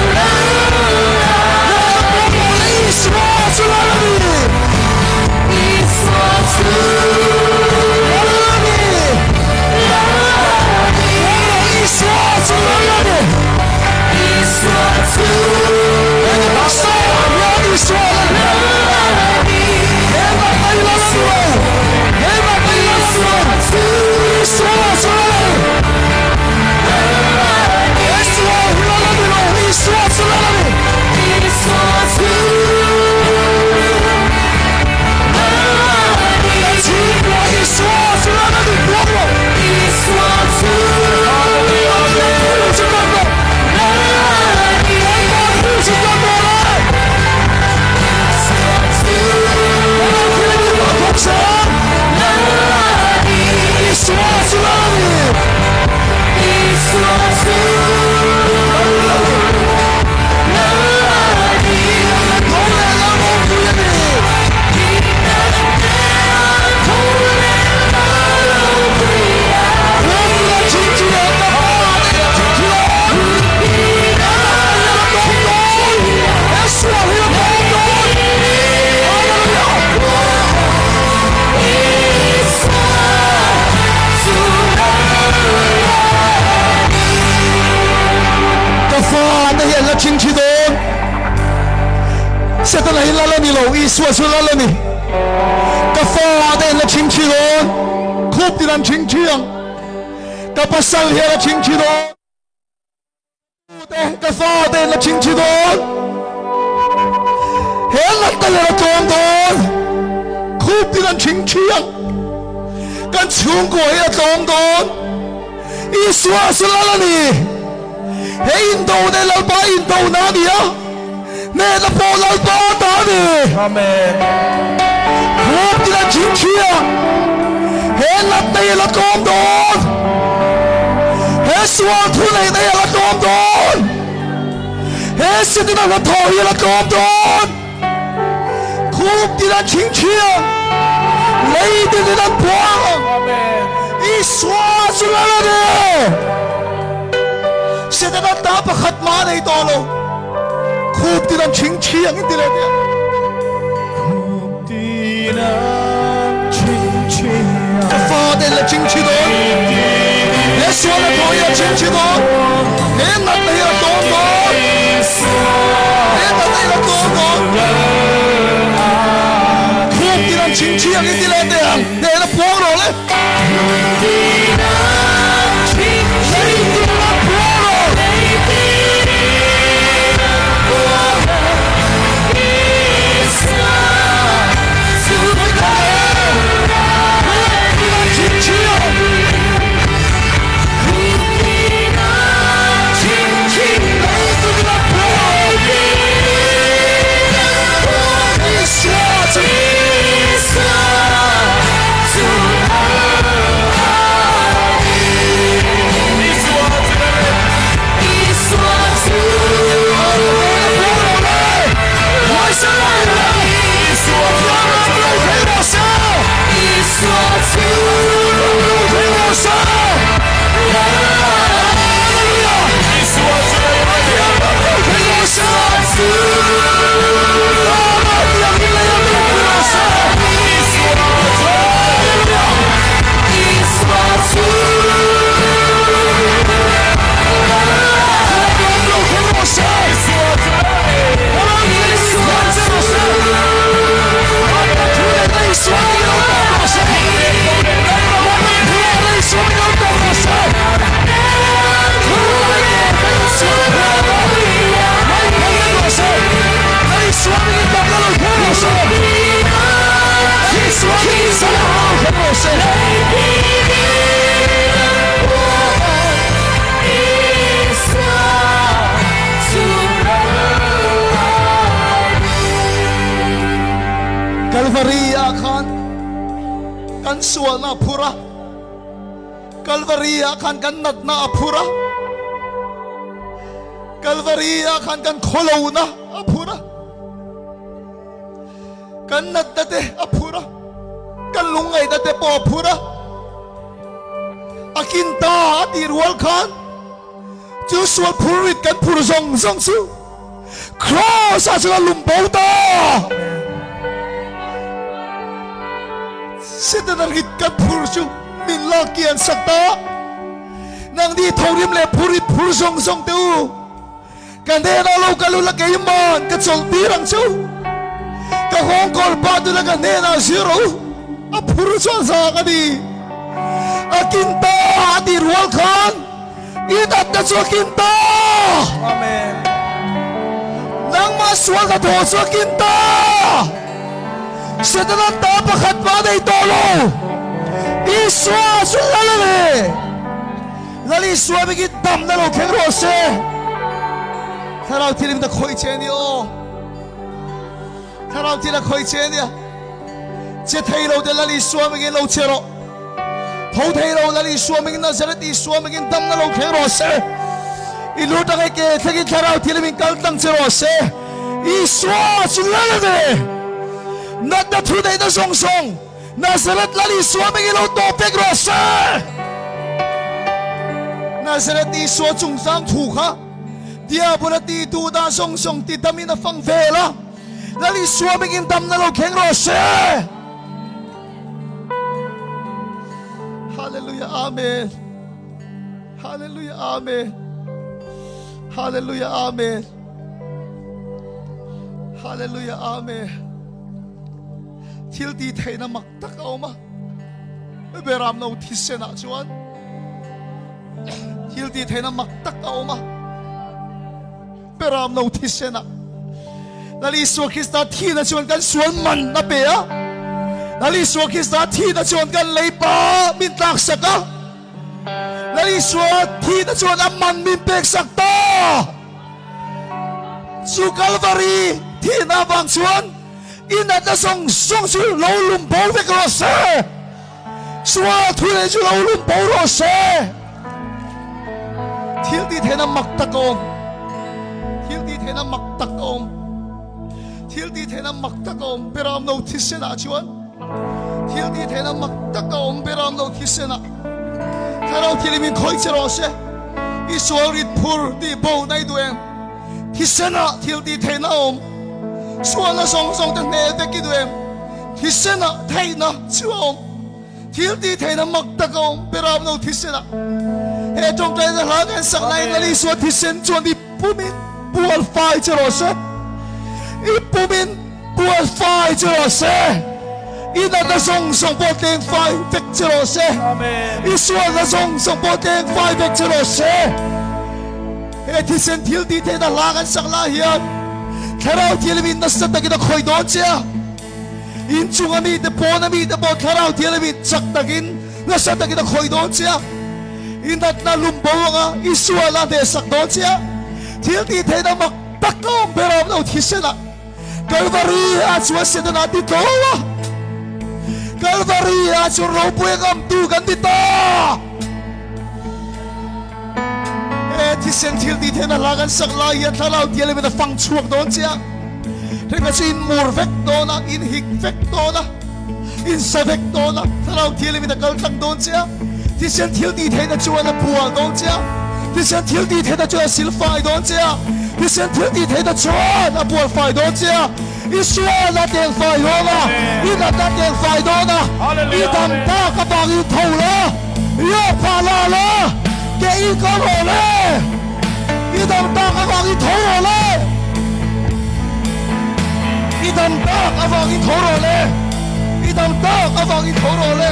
Isua chu lal a ni. Ka fate an la ṭhingṭhi dawn, khup tin an ṭhingṭhi ang. Ka pasal hi a la ṭhingṭhi dawn. Te ka fate an la ṭhingṭhi dawn. He natna leh a tlawm dawn, khup tin an ṭhingṭhi ang. Kan chhungkua hi a tlawm dawn. Isua chu lal a ni. He indo te Lalpa indo na a ni a, hnehna pawh Lalpa ta a ni. Amen. Khup tin an chhing thia, he natna hi a la tlawm dawn. He sual thu neihna hi a la tlawm dawn. He Setana hnathawh hi a la tlawm dawn. Khup tin an chhing thia, lei tin an puang. Amen. Isua chu lal a ni. Setana ta pakhat mah a nei tawh lo. Khup tin an chhing thi ang in ti leh teh. Khup tin an chhing thi ang. Ka fate la chhing thi dawn. He sual a thaw hi a chhing thi dawn. He natna hi a tlawm dawn. He natna hi a tlawm dawn. Khup tin an chhing thi ang in ti leh teh ang. Hnehna puang rawh le. Kalvari ah khan kan sualna a phur a, Kalvari ah khan kan natna a phur a, Kalvari ah khan kan khawlona a phur a. Kan natna te a phur a, kan lungngaihna te pawh a phur a. A kin ta a tih rual khan chu sual phur rit kan phur zawng zawng chu Kraws ah chuan a lum bo ta. Setana rit kan phur chu min lak kian sak ta. Nangni thorim leh phur rit phur zawng zawng te u. Ka hnenah lo kal ula keiman ka chawlh tir ang che u. Ka nghawngkawl pa tuna ka hnenah zir rawh u. A phur chuan zak a ni. A kin ta a tih rual khan i natna chu a kin ta. Amen. Nangmah sual hnathawh chu a kin ta. Setana ta pakhat mah nei tawh lo. Isua chu lal a ni. Lal Isua bikin damna lo thleng rawh se. Thlarau thilim ta khawih che ni aw. Thlarau thil a khawih che nia. Che thei lo te Lal Isua bikin lo che rawh. Tho thei lo Lal Isua bikin Nazareth Isua bikin damna lo thleng rawh se. I lu tang e ke thlengin thlarau thilim in kal tlang che rawh se. Isua chu Lal a ni. Natna thu neihna zawng zawng. Nazareth Lal Isua ming i lo tawp vek rawh se. Nazareth Isua chungchang thu kha Diabol a ti tu dah zawng zawng ti damin a fang vel a, Lal Isua mingin damna lo thleng rawh se. Hallelujah Amen. Hallelujah Amen. Hallelujah Amen. Hallelujah Amen. Thil tih theihna mak tak a awm a, Beram no thisenah chuan thil tih theihna mak tak a awm a, Beram no thisenah Lal Isua Krista thihna chuan kan sual man a pe a, Lal Isua Krista thihna chuan kan leipa min tlaksak a, Lal Isua thihna chuan a man min peksak ta. Chu Kalvari thihna avang chuan i natna zawng zawng chu lo lum bo vek rawh se. Sual thu leh chu lo lum bo rawh se. Thil tih theihna mak tak a awm. Thil tih theihna mak tak a awm. Thil tih theihna mak tak a awm. Beram no thisenah chuan thil tih theihna mak tak a awm. Beram no thisenah Thlarau thil min khawih che rawh se. I sual rit phur tih bo na i duh em? Thisenah thil tih theihna a awm. Sualna zawng zawng te hneh vek i duh em? Thisenah theihna chu a awm. Thil tih theihna mak tak a awm. Beram lo thisenah. He tawngtaina hla kan sak laiin Lal Isua thisen chuan i pumin bual fai che rawh se. I pumin bual fai che rawh se. I natna zawng zawng pawh tleng fai vek che rawh se. I sualna zawng zawng pawh tleng fai vek che rawh se. He thisen thil tih theihna hla kan sak lai hian Thlarau Thianghlimin nasa takin a khawih dawn che a. Inchung a mite pawn a mite pawh Thlarau Thianghlimin chak takin nasa takin a khawih dawn che a. I natna lum bo anga i sualna hnehsak dawn che a. Thil tih theihna mak tak a awm ber a awm lo thisenah. Kalvari ah chuan Setana a ti tlawm a. Kalvari ah chuan ropui a ngamtu kan ti ta. He thisen thil tih theihna hla kan sak lai hian thlarau tial in a fang chhuak dawn che a. Hengah chu in mur vek dawn a, in hik vek dawn a, in sa vek dawn a, thlarau tial in a kal tlang dawn che a. Thisen thil tih theihna chuan a bual dawn che a, thisen thil tih theihna chuan a sil fai dawn che a, thisen thil tih theihna chuan a bual fai dawn che a. I sual a teng fai dawn a, i nat a teng fai dawn a, i dam tak avangin tho la, i awk phah la la, ke i kal rawh le, i dam tak avangin tho rawh le, i dam tak avangin tho rawh le, i dam tak avangin tho rawh le.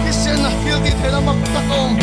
Thisen a thil tih theihna mak tak a awm.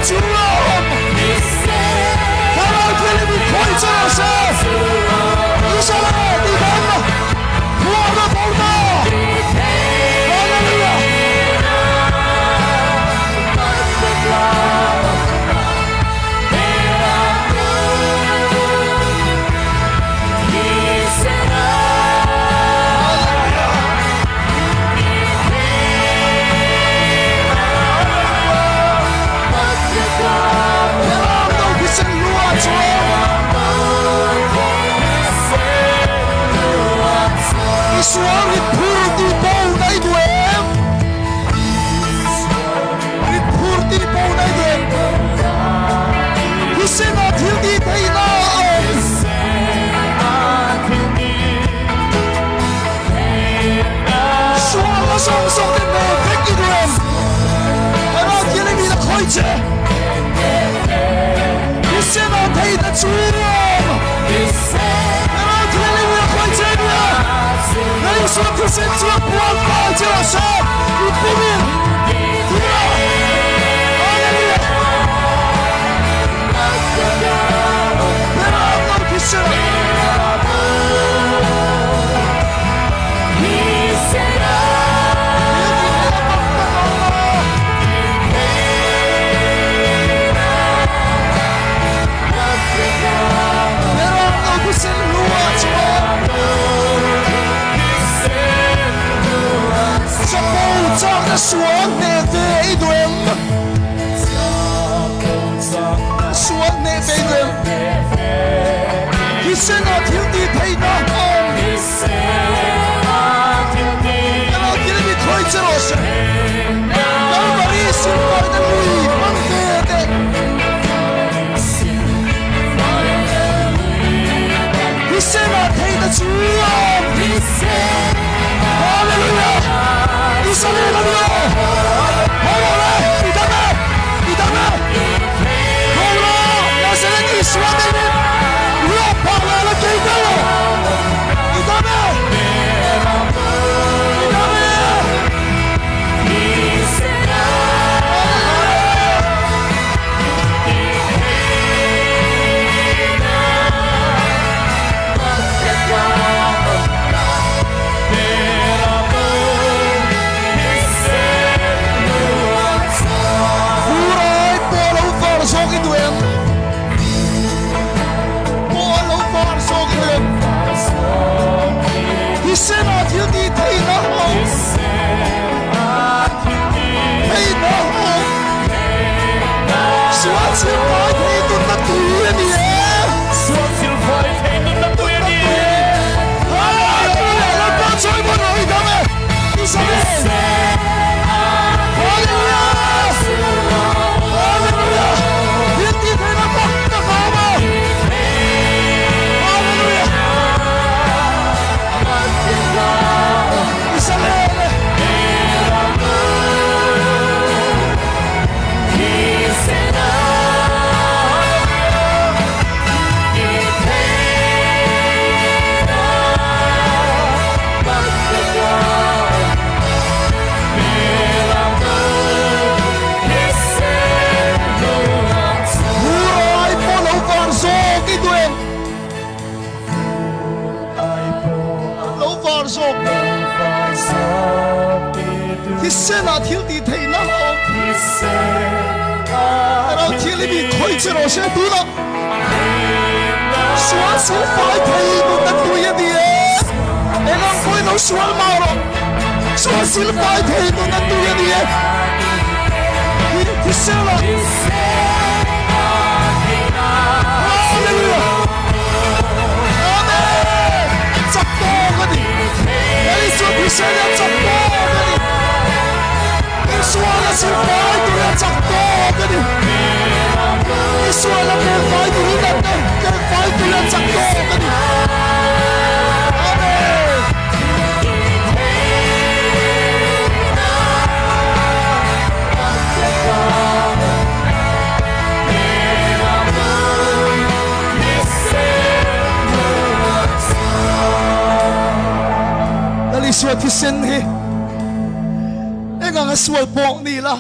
chu a awm. Thlarau Thianghlim in khawi che rawh se. Israel ti dam phuarna bo na. Hallelujah. Isual rit phur ti bo nai duh em? Rit phur ti bo nai duh em? Thisen ah thil ti theihna a awm. Sualna zawng zawng te hmel vek i duh em? Thlarau Thianghlim in a khawi che. Thisen ah theihna chu awm. Thlarau Thianghlim in a khawi che nia. Lal Isua thisen chu a puan fai che rawh se. I pumin thil a. Hallelujah. Thlarau lo thisen ah. Sual hneh ve i duh em? Sual hneh ve i duh em? Thisen ah thil tih theihna a awm. Ka lo thil mi khawi che rawh se. Kalvari silfaina lui hmang ve teh. Thisen ah theihna chu a awm. Hallelujah! Israel a ni aw! Haw rawh le! I dam e! I dam e! Haw rawh! Nazareth Isua neiin ruak phah la la kei ber rawh! I dam e! I dam e! Hallelujah! Vurai pawh a lo var zawk i duh em? Pawh a lo var zawk i duh em? Thisen ah thil tih theihna a awm. Theihna a awm. Sual thilfai thei nunna tui a ni e. Sual thilfai thei nunna tui a ni e. Hallelujah! Lalpa chawi mawn rawh i dam e. Isabel. Hallelujah! Hallelujah! Thil tih theihna tak tak a awm a. Hallelujah! Isabel. Vurai pawh lo var zawk i duh em? Lo var zawk. Thisen ah thil tih theihna a awm. Thlarau Thianghlim in khawi che rawh se tunah. Sual sil fai thei nunna tui a ni e. Eng ang pawhin lo sual mah rawh. Sual sil fai thei nunna tui a ni e. Thisen ah. Hallelujah. Amen. Chak tawk a ni. Lal Isua thisen a chak tawk a ni. Isual a silfai tur a chak tawk a ni. Isual a kelfai turin a kelfai tur a chak tawk a ni. Amen. Lal Isua thisen hi eng anga sual pawh ni la.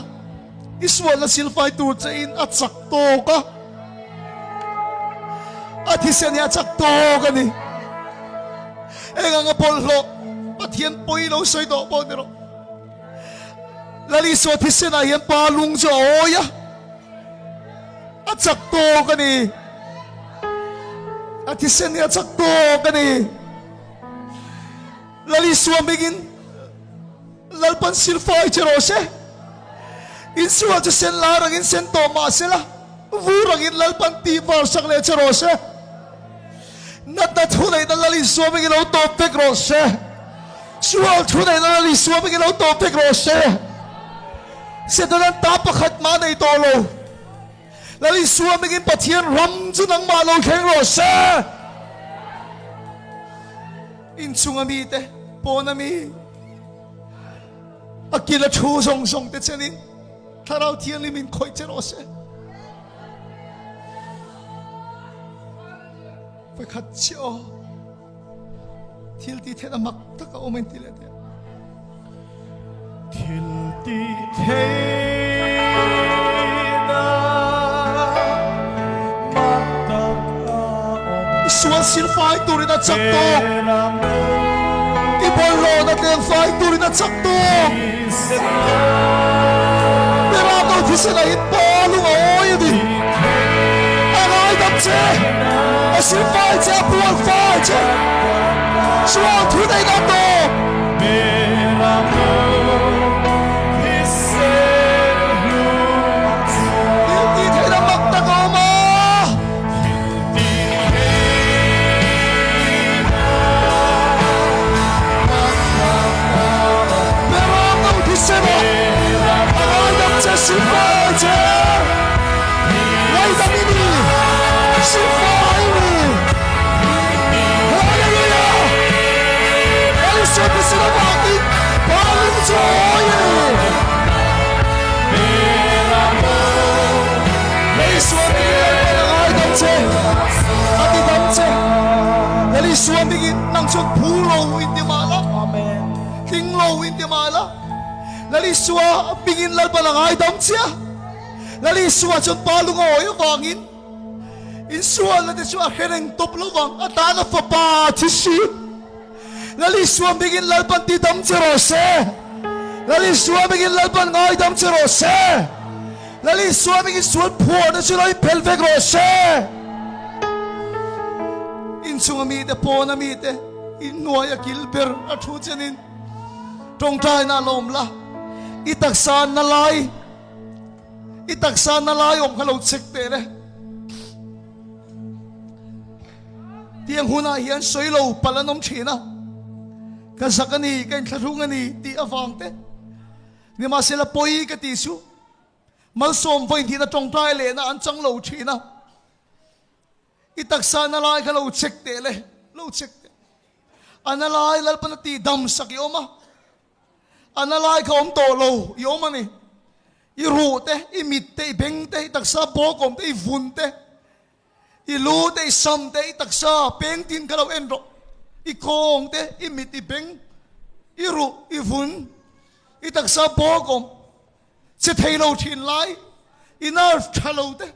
I sualna silfai tur che in a chak tawk a, a thisen hi a chak tawk a ni. Eng anga bawlhhlawh Pathian pawi lo sawi tawh pawh ni rawh. Lal Isua thisen ah hian pa lung chu a awi a, a chak tawk a ni. A thisen hi a chak tawk a ni. Lal Isua hmingin Lalpan silfai che rawh se. Insual chu sen lar angin sen tawh mah sela, vur angin Lalpan tih var sak leh che rawh se. Natna thu neihna Lal Isua hmingin lo tawp vek rawh se. Sual thu neihna Lal Isua hmingin lo tawp vek rawh se. Setanan ta pakhat mah nei tawh lo. Lal Isua hmingin Pathian ram chu nangmah lo thleng rawh se. Inchunga mite, pawna mi, a kila thu zawng zawng te chenin Thlarau Thianghlim in khawih che rawh se. Pakhat chiah aw, thil ti theihna mak tak a awm in ti leh teh. Thil ti theihna mak tak a awm. I sual sil fai turin a chak tawk. I bawlhhlawhna tleng fai turin a chak tawk. Pilato thisen ah hin pa lung a awi a ni. A ngaidam che, a sil fai che, a puan fai che. Sual thu neihna tawp. Thil tih theihna mak tak a awm a. Beram no thisen ah a ngaidam che silfai che. Ngaidam i ni, silfai i ni. Hallelujah! Isua thisen avangin Paling chu a awi a ni. Isua hmingin Lalpan a ngaidam che, a ti dam che. Lal Isua hmingin nang chuan phu lo in ti mah la, tling lo in ti mah la, Lal Isua hmingin Lalpan a ngaidam che a. Lal Isua chuan Pa lungawi avangin Insualna te chu a hre reng tawp lo vang, a tan a fapa a thi si. Lal Isua hmingin Lalpan ti dam che rawh se. Lal Isua hmingin Lalpan ngai dam che rawh se. Lal Isua hmingin sual phuarna chu lo inphelh vek rawh se. Inchunga mite, pawna mite, inhnuai a kil ber a thu chenin tawngtaina a lawm la, i taksa na lai, I taksa na lai awm kha lo check teh le. Tiang hunah hian sawi lo palh an awm thin a, ka zak a ni, ka inthlahrung a ni tih avang te. Nimahsela pawi ka tih chu malsawm vawi hnihna tawngtai lehna an chang lo thin a. I taksa na lai kha lo check teh le, lo check teh. A na lai Lalpan a tih dam sak i awm a. A na lai kha awm tawh lo i awm a ni. I ruh te, i mit te, i beng te, i taksa bawk awm te, i vun te, i lu te, i sam te, i taksa peng tin kha lo en rawh. I kawng te, i mit, i beng, i ruh, i vun, i taksa bawk awm che thei lo thin lai, i nerve tha lo te,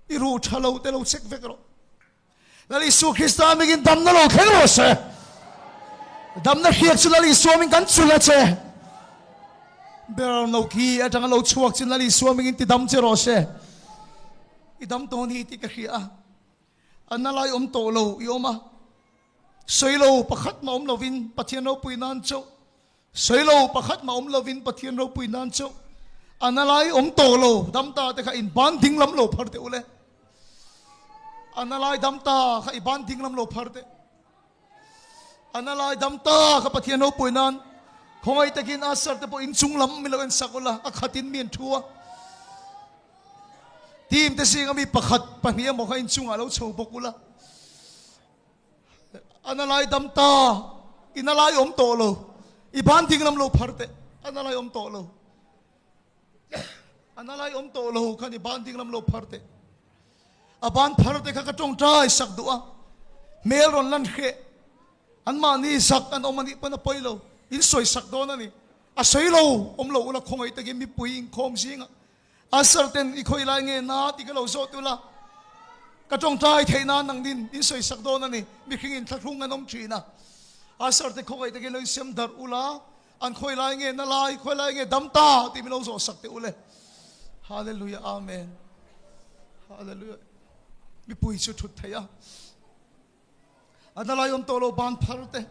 i ruh tha lo te lo check vek rawh. Lal Isua Krista mingin damna lo thleng rawh se. Damna hriat chu Lal Isua ming kan chulh a che. Ber no ki atanga lo chhuak chin Lal Isua mingin ti dam che rawh se. I dam tawn hi tih ka hria a. A na lai awm tawh lo i awm a. Sawi lo pakhat mah awm lovin Pathian ropui nan chauh. Sawi lo pakhat mah awm lovin Pathian ropui nan chauh. A na lai awm tawh lo dam ta te kha in ban ding lam lo phar teh u le. A na lai dam ta kha i ban ding lam lo phar teh. A na lai dam ta kha Pathian ropui nan khawngaih takin Asher te pawh inchung lam min lo en sak ula a khatin mi an thu a. Team te zinga mi pakhat pahnih emaw kha inchungah lo chho bawk ula. A na lai dam ta, i na lai awm tawh lo, i ban ding lam lo phar teh, a na lai awm tawh lo. A na lai awm tawh lo khan i ban ding lam lo phar teh. A ban phar te kha ka tawngtai sak duh a, hmel rawn lan hreh, anmahni zak an awm a nih pawn a pawi lo, in sawi sak dawn a ni. A sawi lo, awm lo ula khawngaih takin mipui inkhawm zingah a serten i khawi lai nge na ti ka lo zawt ula, ka tawngtai theih nan nang din in sawi sak dawn a ni. Mihring in thlahrung an awm thin a, a serte khawngaih takin lo insiam darh ula, an khawi lai nge na lai, khawi lai nge dam ta tih min lo zawh sak teh ule. Hallelujah Amen. Hallelujah. Mipui chu thut theih a. A na lai awm tawh lo ban phar te.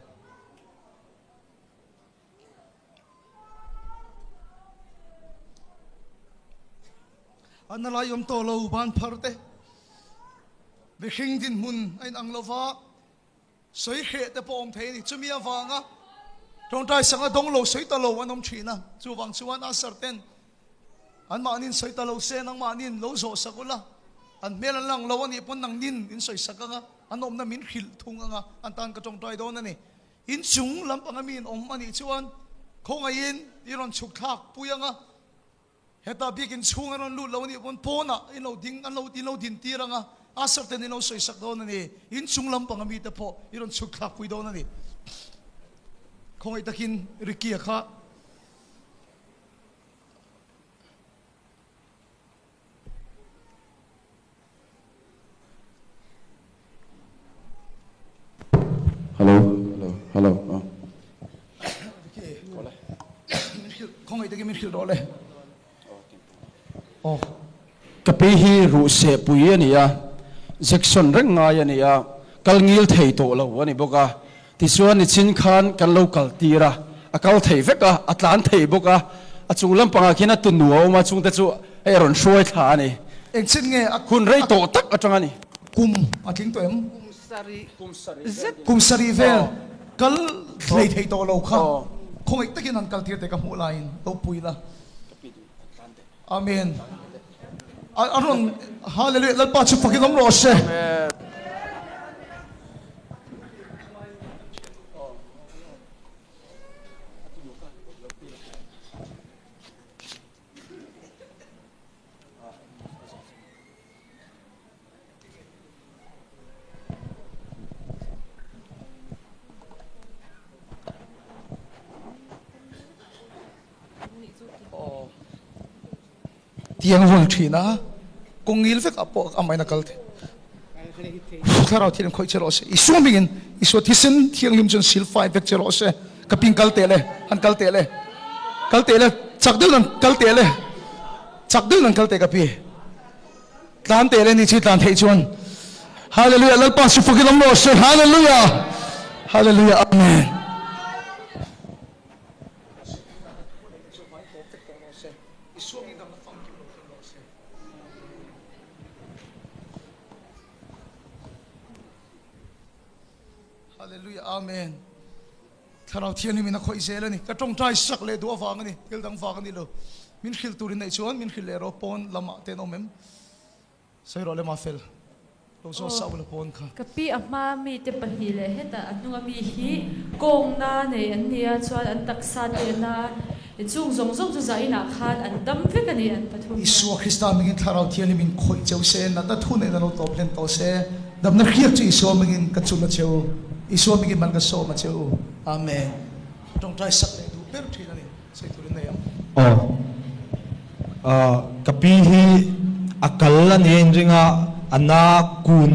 A na lai awm tawh lo ban phar te. Mihring dinhmun a inang lo va, sawi hreh te pawh awm thei a ni. Chumi avanga tawngtai sanga dawng lo sawi ta lo an awm thin a. Chuvang chuan a serten anmahniin sawi ta lo se, nangmahniin lo zawh sak ula, an hmel an lang lo a nih pawn nangnin in sawi sak anga, an awmna min hrilh thung anga an tan ka tawngtai dawn a ni. In chung lampanga mi in awm a nih chuan khawngaihin i rawn chhuk thlak pui anga, hetah biakin chhung an rawn lut lo a nih pawn pawnah in lo ding an lo in lo din tir anga, a serten in lo sawi sak dawn a ni. In chung lampanga mite pawh i rawn chhuk thlak pui dawn a ni. Khawngaih takin Ricky-a kha. Hello hello hello ah. Khawngaih takin min hrilh rawh le. Aw. Ka pi hi ruh seh pui a ni a, Jackson reng ngai a ni a, kal ngil thei tawh lo a ni bawk a. Tichuan nichin khan kan lo kal tir a, a kal thei vek a, a tlan thei bawk a, a chung lampangah khian a tunu a awm a, chungte chu hei a rawn hruai thla a ni. Engchin nge a Hun rei tawh tak atang a ni. Kum a tling tawh em? Kum sarih zet. Kum sarih vel kal hlei thei tawh lo kha khawngaih takin an kal tir teh ka hmuh laiin lo pui la. Amen. A rawn Hallelujah Lalpa chu fakin awm rawh se. Tiang vul thin a, kawng ngil vek ah pawh amahin a kal thei. Thlarau thianghlim khawih che rawh se. Isua hmingin Isua thisen thianghlim chuan silfai vek che rawh se. Ka ping kal teh le, han kal teh le. Kal teh le, chak deuh nan kal teh le. Chak deuh nan kal teh ka pi. Tlan teh le ni chu tlan theih chuan. Hallelujah Lalpa chu fakin awm rawh se. Hallelujah. Hallelujah. Amen. Hallelujah Amen Thlarau Thianghlim in a khawih zel a ni ka tawngtai sak leh duh avang a ni thil dang vang a ni lo min hrilh turin neih chuan min hrilh leh rawh pawn lamah te an awm em Sawi rawh le Mafel, lo zawt sa ula pawn kha. Ka pi a hma mite pahnih leh hetah a hnunga mi hi kawngna nei an ni a, chuan an taksa tehna chung zawng zawng chu zainah khan an dam vek a ni an pathum hian. Isua Krista mingin Thlarau Thianghlim in khawih cheu se, natna thu neihna lo tawp hlen tawh se, damna hriat chu Isua mingin ka chulh a cheu, Isua mingin man ka sawm a cheu. Amen. Tawngtai sak leh duh ber thin a ni. Sawi turin nei ang. Aw. Ka pi hi a kal a ni a inring a, a na kun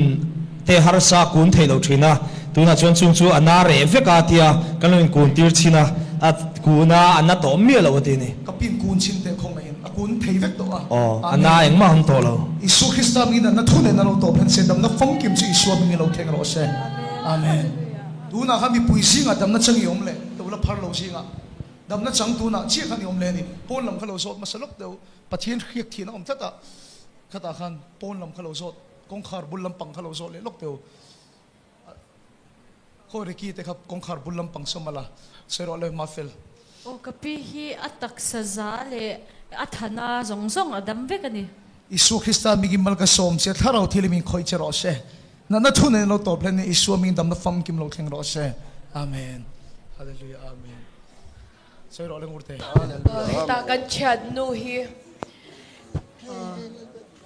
te harsa kun thei lo thin a, tunah chuan chung chu a na reh vek a tia kan lo inkun tir chhin a, a kun a, a na tawh miah lo a ti a ni. Ka pi in kun chhin teh khawng aiin a kun thei vek tawh a. Aw, a na engmah a awm tawh lo. Isua Krista hmingin natna thu nen a lo tawp hlen se, damna famkim chu Isua hmingin lo thleng rawh se. Amen. Tunah khan mipui zingah damna chang i awm leh, lo la phar lo zingah. Damna chang tunah chiah khan i awm le a ni. Pawn lam kha lo zawt hmasa lawk deuh. Pathian hriak thian a awm tlat a, khatah khan pawn lam kha lo zawt, kawngkhar bul lampang kha lo zawt leh lawk deuh. Khawi Ricky te kha kawngkhar bul lampang sawm a la sawi rawh le Mafel. Aw ka pi hi a taksa za leh a thana zawng zawng a dam vek a ni. Isua Krista mingin mal ka sawm che, Thlarau thil i min khawih che rawh se. Natna thu nen lo tawp hlen in Isua ming damna famkim lo thleng rawh se. Amen. Hallelujah. Amen. Sawi rawh le Ngurte. Hetah kan thiannu hi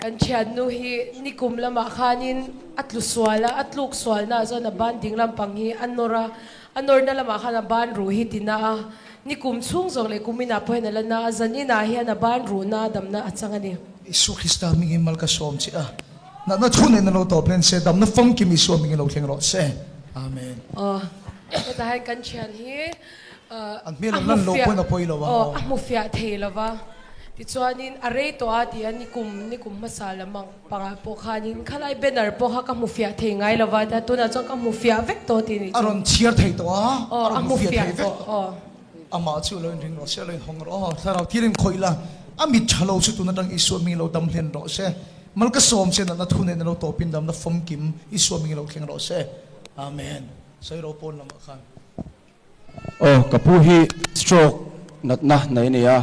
kan thiannu hi nikum lamah khanin a tlu sual a, a tluk sualna ah chuan a ban ding lampang hi a nawr a, a nawrna lamah khan a ban ruh hi tina a. Nikum chhung zawng leh kum inah pawh hian a la na a, zan inah hian a ban ruhna a damna a chang a ni. Isua Krista hmingin mal ka sawm che a, natna thu nen a lo tawp hlen se, damna famkim Isua hmingin lo thleng rawh se. Amen. Aw, hetah hian kan thian hi An hmel an lan loh pawhin a pawi lo a. Aw, a hmu fiah thei lo va. Tichuanin a rei tawh a ti a, nikum, nikum hmasa lam ang pangah pawh khanin khalai banner pawh kha ka hmu fiah thei ngai lo va, tia tunah chuan ka hmu fiah vek tawh tih nih chu. A rawn chhiar thei tawh a, a rawn hmu fiah thei vek tawh. Amah chu lo inring rawh se, lo inhawng rawh aw, Thlarau thirin khawih la, a mit tha lo chu tun atang Isua hming lo dam hlen rawh se. Mal ka sawm che natna thu nen a lo tawpin damna famkim Isua hming lo thleng rawh se. Amen. Sawi ro pawn lamah khan. Aw, ka pu hi stroke natna nei a ni a,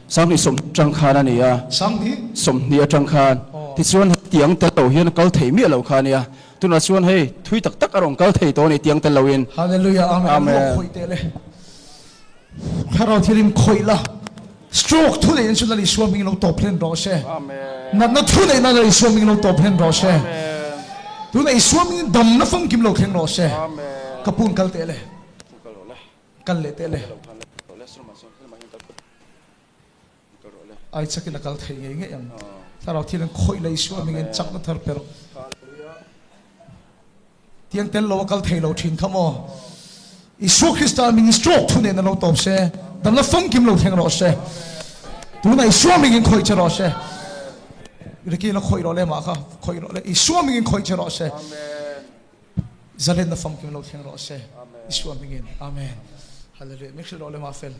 Sanghnih sawmhnih atang khan a ni a. Sanghnih? Sawmhnih atang khan. Tichuan hetiang tel lo hian a kal thei miah lo kha a nia. Tunah chuan hei thui tak tak a rawn kal thei tawh a ni tiang tel loin. Hallelujah Amen. Amen. Ruak khawih teh le. Thlarau thilim khawih la. Stroke thu neih chu Lal Isua hming lo tawp hlen rawh se. Natna thu neihna Lal Isua hming lo tawp hlen rawh se. Tuna Isua hmingin damna famkim lo thleng rawh se. Ka pun kal teh le. Kal leh teh le. Ai chakin a kal thei ngei ngei ang. Thlarau thil an khawih la Isua hmingin chakna thar pe rawh. Tiang tel lo a kal thei lo thin kha maw? Isua Krista mingin stroke thu nen a lo tawp se, damna famkim lo thleng rawh se. Tunah Isua mingin khawih che rawh se. Ricky la khawih rawh le mah kha khawih rawh le. Isua mingin khawih che rawh se. Zalenna famkim lo thleng rawh se. Isua mingin. Amen. Hallelujah. Min hrilh rawh le mah fel.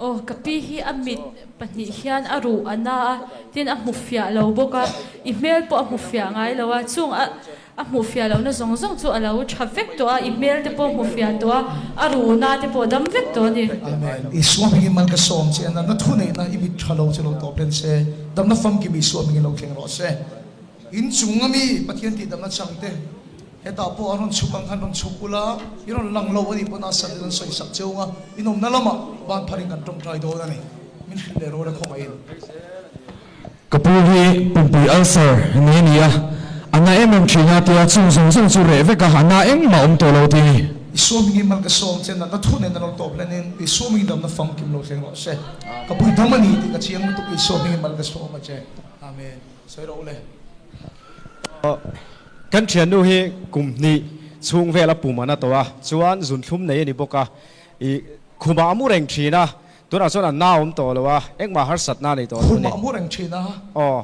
Aw, ka pi hi a mit pahnih hian a ruh a na a, tin a hmu fiah lo bawk a, i hmel pawh a hmu fiah ngai lo a, chung a a hmuh fiah lohna zawng zawng chu a lo tha vek tawh a, i hmel te pawh a hmu fiah tawh a, a ruh na te pawh a dam vek tawh a ni. Amen. Isua hmingin mal ka sawm che a, natna thu neihna i mit tha lo chu lo tawp len se, damna famkim Isua hmingin lo thleng rawh se. In chung ami Pathian tih damna chang te hetah pawh a rawn chhuk ang khan rawn chhuk ula, i rawn lang lo a nih pawn a sat in an sawi sak cheu ang a, in awmna lamah ban pharin kan tawngtai dawn a ni. Min hrilh leh rawh le khawngaih in. Ka pu hi pumpui ulcer nei a ni a, a na em em thin a tia chung zawng zawng chu reh vek a, a na engmah awm tawh lo ti ni. I suamingin mal ka sawm che, natna thu nen a lo tawp hlen in i suamingin damna famkim lo thleng rawh se. Ka pui dam a ni tih ka chiang lutuk, i suamingin mal ka sawm a che. Amen. Sawi rawh u le. Kan thiannu hi kum hnih chhung vel a pum an a tawh a, chuan zunthlum nei a ni bawk a, i khumah a mu reng thin a, tunah chuan a na awm tawh lo a, engmah harsatna a nei tawh lo a ni. Khumah a mu reng thin a. Aw.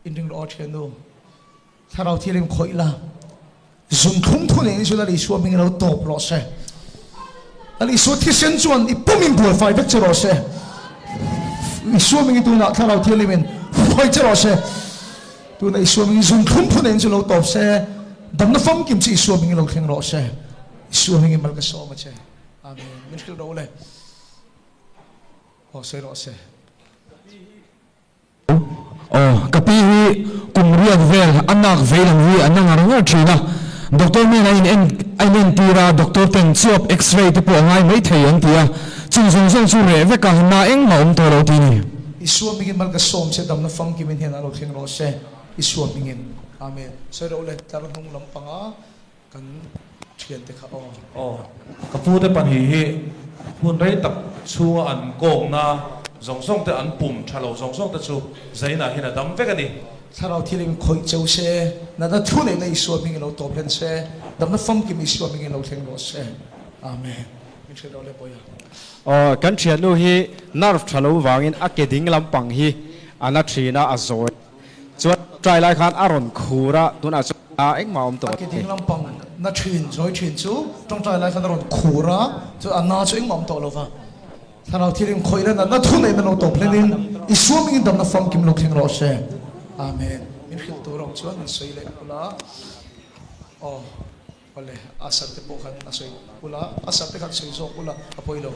Inring rawh aw thiannu, thlarau thilim khawih la, zunthlum thu nei ni chu Lal Isua hming lo tawp rawh se. Lal Isua thisen chuan i pumin bualfai vek che rawh se. Isua hmingin tunah thlarau thianghlimin hruai che rawh se. Tunah Isua hmingin zunthlum thu nei chu lo tawp se. Damna famkim chu Isua hmingin lo thleng rawh se. Isua hmingin mal ka sawm a che. Amen. Min hrilh rawh u le. Aw sawi rawh se. Aw, ka pi hi kum riat vel a nak vei lam hi a na ngar ngar thin a, doctor nen a in en a in entir a, doctor ten chuap x-ray te pawh a ngai mai thei an ti a, chung zawng zawng chu reh vek a, na engmah awm tawh lo ti ni. Isua hmingin mal ka sawm che damna famkim in hnenah lo thleng rawh se Isua hmingin. Amen. Sawi rawh u le, tlar hnung lampanga kan thiante kha aw. Aw, ka pute pahnih hi hun rei tak chhunga an kawkna zawng zawng te, an pum tha lo zawng zawng te chu Zainah hian a dam vek a ni. Thlarau thil in khawih cheu se, natna thu neihna Isua hming in lo tawp hlen se, damna famkim Isua hming in lo thleng rawh se. Amen. Min hrilh rawh le Bawiha. Aw, kan thiannu hi nerve tha lo vangin a ke ding lampang hi a na thin a, a zawi. Chuan try lai khan a rawn khur a, tunah chuan a engmah a awm tawh A ke ding lampang na thin, zawi thin chu tawngtai lai khan a rawn khur a, chuan a na chu engmah a awm tawh lo va. Thlarau thilim khawih le natna thu neihna lo tawp hlenin i suamingin damna famkim lo thleng rawh se. Amen. Min hrilh tur a awm chuan min sawi leh ula. Aw, awle, a sar te pawh khan a sawi ula, a sar te khan sawi zawk ula, a pawi lo.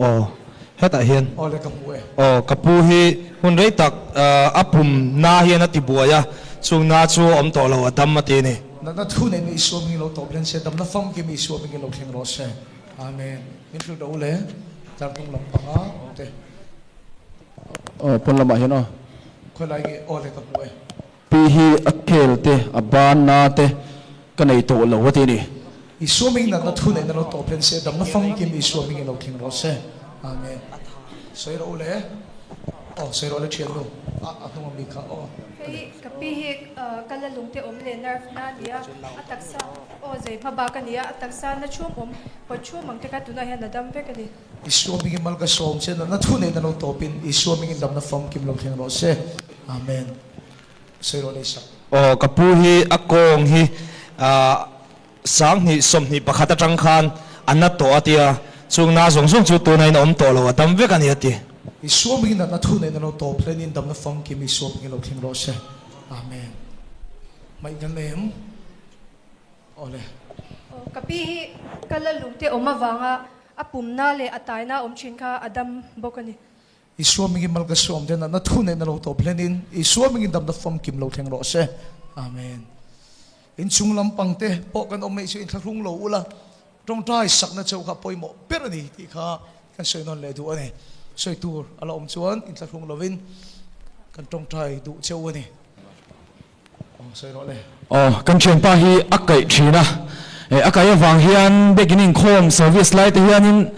Aw, hetah hian. Aw le ka hmu e. Aw, ka pu hi hun rei tak a pum na hian a ti buai a, chung na chu a awm tawh lo, a dam a ti a ni. Natna thu nei mi Isua hmingin lo tawp len se, damna famkim Isua hmingin lo thleng rawh se. Amen. Min hrilh rawh u le, tlar hnung lam panga awm te. Aw, pawn lamah hian aw. Khawi lai nge? Aw le ka hmu e. Pi hi a khel te, a ban na te ka nei tawh lo a ti a ni. Isua hmingin natna thu neihna lo tawp hlen se, damna famkim Isua hmingin lo thleng rawh se. Amen. Sawi rawh u le. Aw, sawi rawh le thiannu. A, a hnung ami kha aw. Hei ka pi hi ka la lungte awm leh nerve na a ni a, a taksa aw zei hma bak a ni a, a taksa na chhum awm pawt chhum ang te kha tunah hian a dam vek a ni. Isua hmingin mal ka sawm che, natna thu neihna lo tawpin Isua hmingin damna famkim lo thleng rawh se. Amen. Sawi rawh le Isak. Aw ka pu hi a kawng hi 2021 atang khan a na tawh a tia, chung na zawng zawng chu tuna in a awm tawh lo, a dam vek a ni a ti. Isua hmingin natna thu neihna lo tawp hlenin damna famkim Isua hmingin lo thleng rawh se. Amen. Hmaih kan nei em? Awle. Aw ka pi hi ka la lungte awm avanga a pumna leh a taina awm thin kha a dam bawk a ni. Isua mingin mal ka sawm te natna thu neihna lo tawp hlenin Isua mingin damna famkim lo thleng rawh se. Amen. Inchung lampang te pawh kan awm mai chu inthlahrung lo ula, tawngtai sakna chauh kha pawimawh ber a ni tih kha kan sawi nawn leh duh a ni. Sawi tur a la awm chuan inthlahrung lovin kan tawngtai duh chauh a ni. Aw, sawi rawh le. Aw, kan thianpa hi a kaih thin a, a kaih avang hian biakin inkhawm service lai te hianin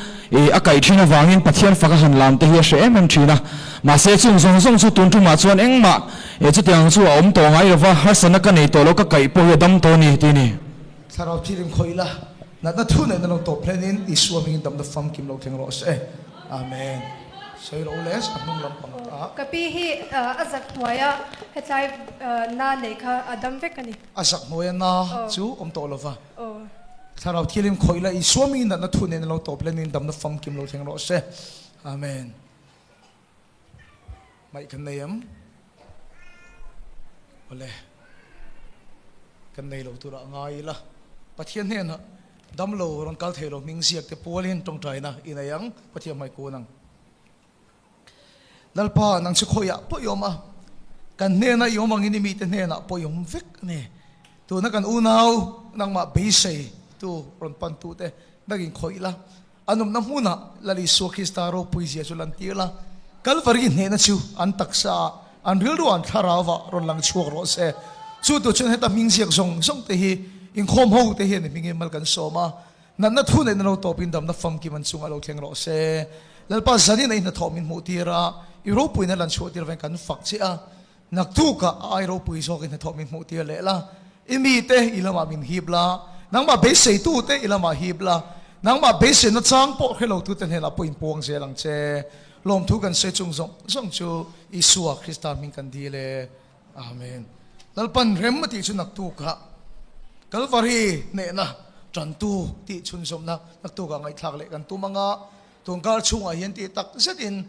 a kaih thin avangin Pathian fak a han lam te hi a hre em em thin a. Mahse chung zawng zawng chu tun tumah chuan engmah chutiang chu a awm tawh ngai lova, harsatna ka nei tawh lo, ka kaih pawh hi a dam tawh a ni tih a ni. Thlarau thirim khawih la, natna thu neihna lo tawp hlenin Isua hmingin damna famkim lo thleng rawh se. Amen. Sawi rawh u le, a hnung lam pang ta. Ka pi hi a zak hnuaia hetlai na nei kha a dam vek a ni. A zak hnuaia na chu awm tawh lova. Thlarau thilim khawih la, Isua hmingin natna thu neihna lo tawp hlenin damna famkim lo thleng rawh se. Amen. Hmaih kan nei em? Awle, kan nei lo turah ngai ila, Pathian hnenah damlo rawn kal thei lo hming ziak te pualin tawngtaina i nei ang, Pathian hmai kun ang. Lalpa, nang chu khawiah pawh i awm a, kan hnena i awm angin i mite hnenah pawh i awm vek a ni. Tuna kan unau nangmah beisei tu rawn pan tute nangin khawih la, A nawmna hmunah Lal Isua Krista ropui zia chu lantir la, Kalvari hnehna chu an taksa ah, an rilru an thlarau ah rawn lang chhuak rawh se. Chu tur chuan heta hming ziak zawng zawng te hi inkhawm ho te hian i hmingin mal kan sawm a, natna thu neihna lo tawpin damna famkim an chungah lo thleng rawh se. Lalpa zanin a i hnathawh min hmuh tir a, i ropuina lan chhuah tir avangin kan fak che a, Naktukah a ai ropui zawkin hnathawh min hmuh tir leh la, i mite i lamah min hip la, nangmah beiseitute i lamah hip la, nangmah beiseina chang pawh hre lotute hnenah pawh inpuang zel ang che. Lawmthu kan sawi chung zawng zawng chu Isua Krista hming kan dil e. Amen. Lalpan rem a tih chu naktukah Kalvari hnehna tantu tih chhunzawmna naktukah ngaihthlak leh kan tum anga tunkar chhungah hian tih tak zetin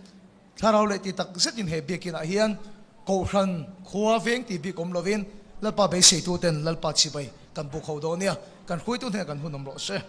Thlarau leh ti tak zetin he biakinah hian Kohhran khua veng tih bik awm lovin Lalpa beiseituten Lalpa chibai kan buk ho dawn nia, kan hruaitu hnenah kan hun awm rawh se.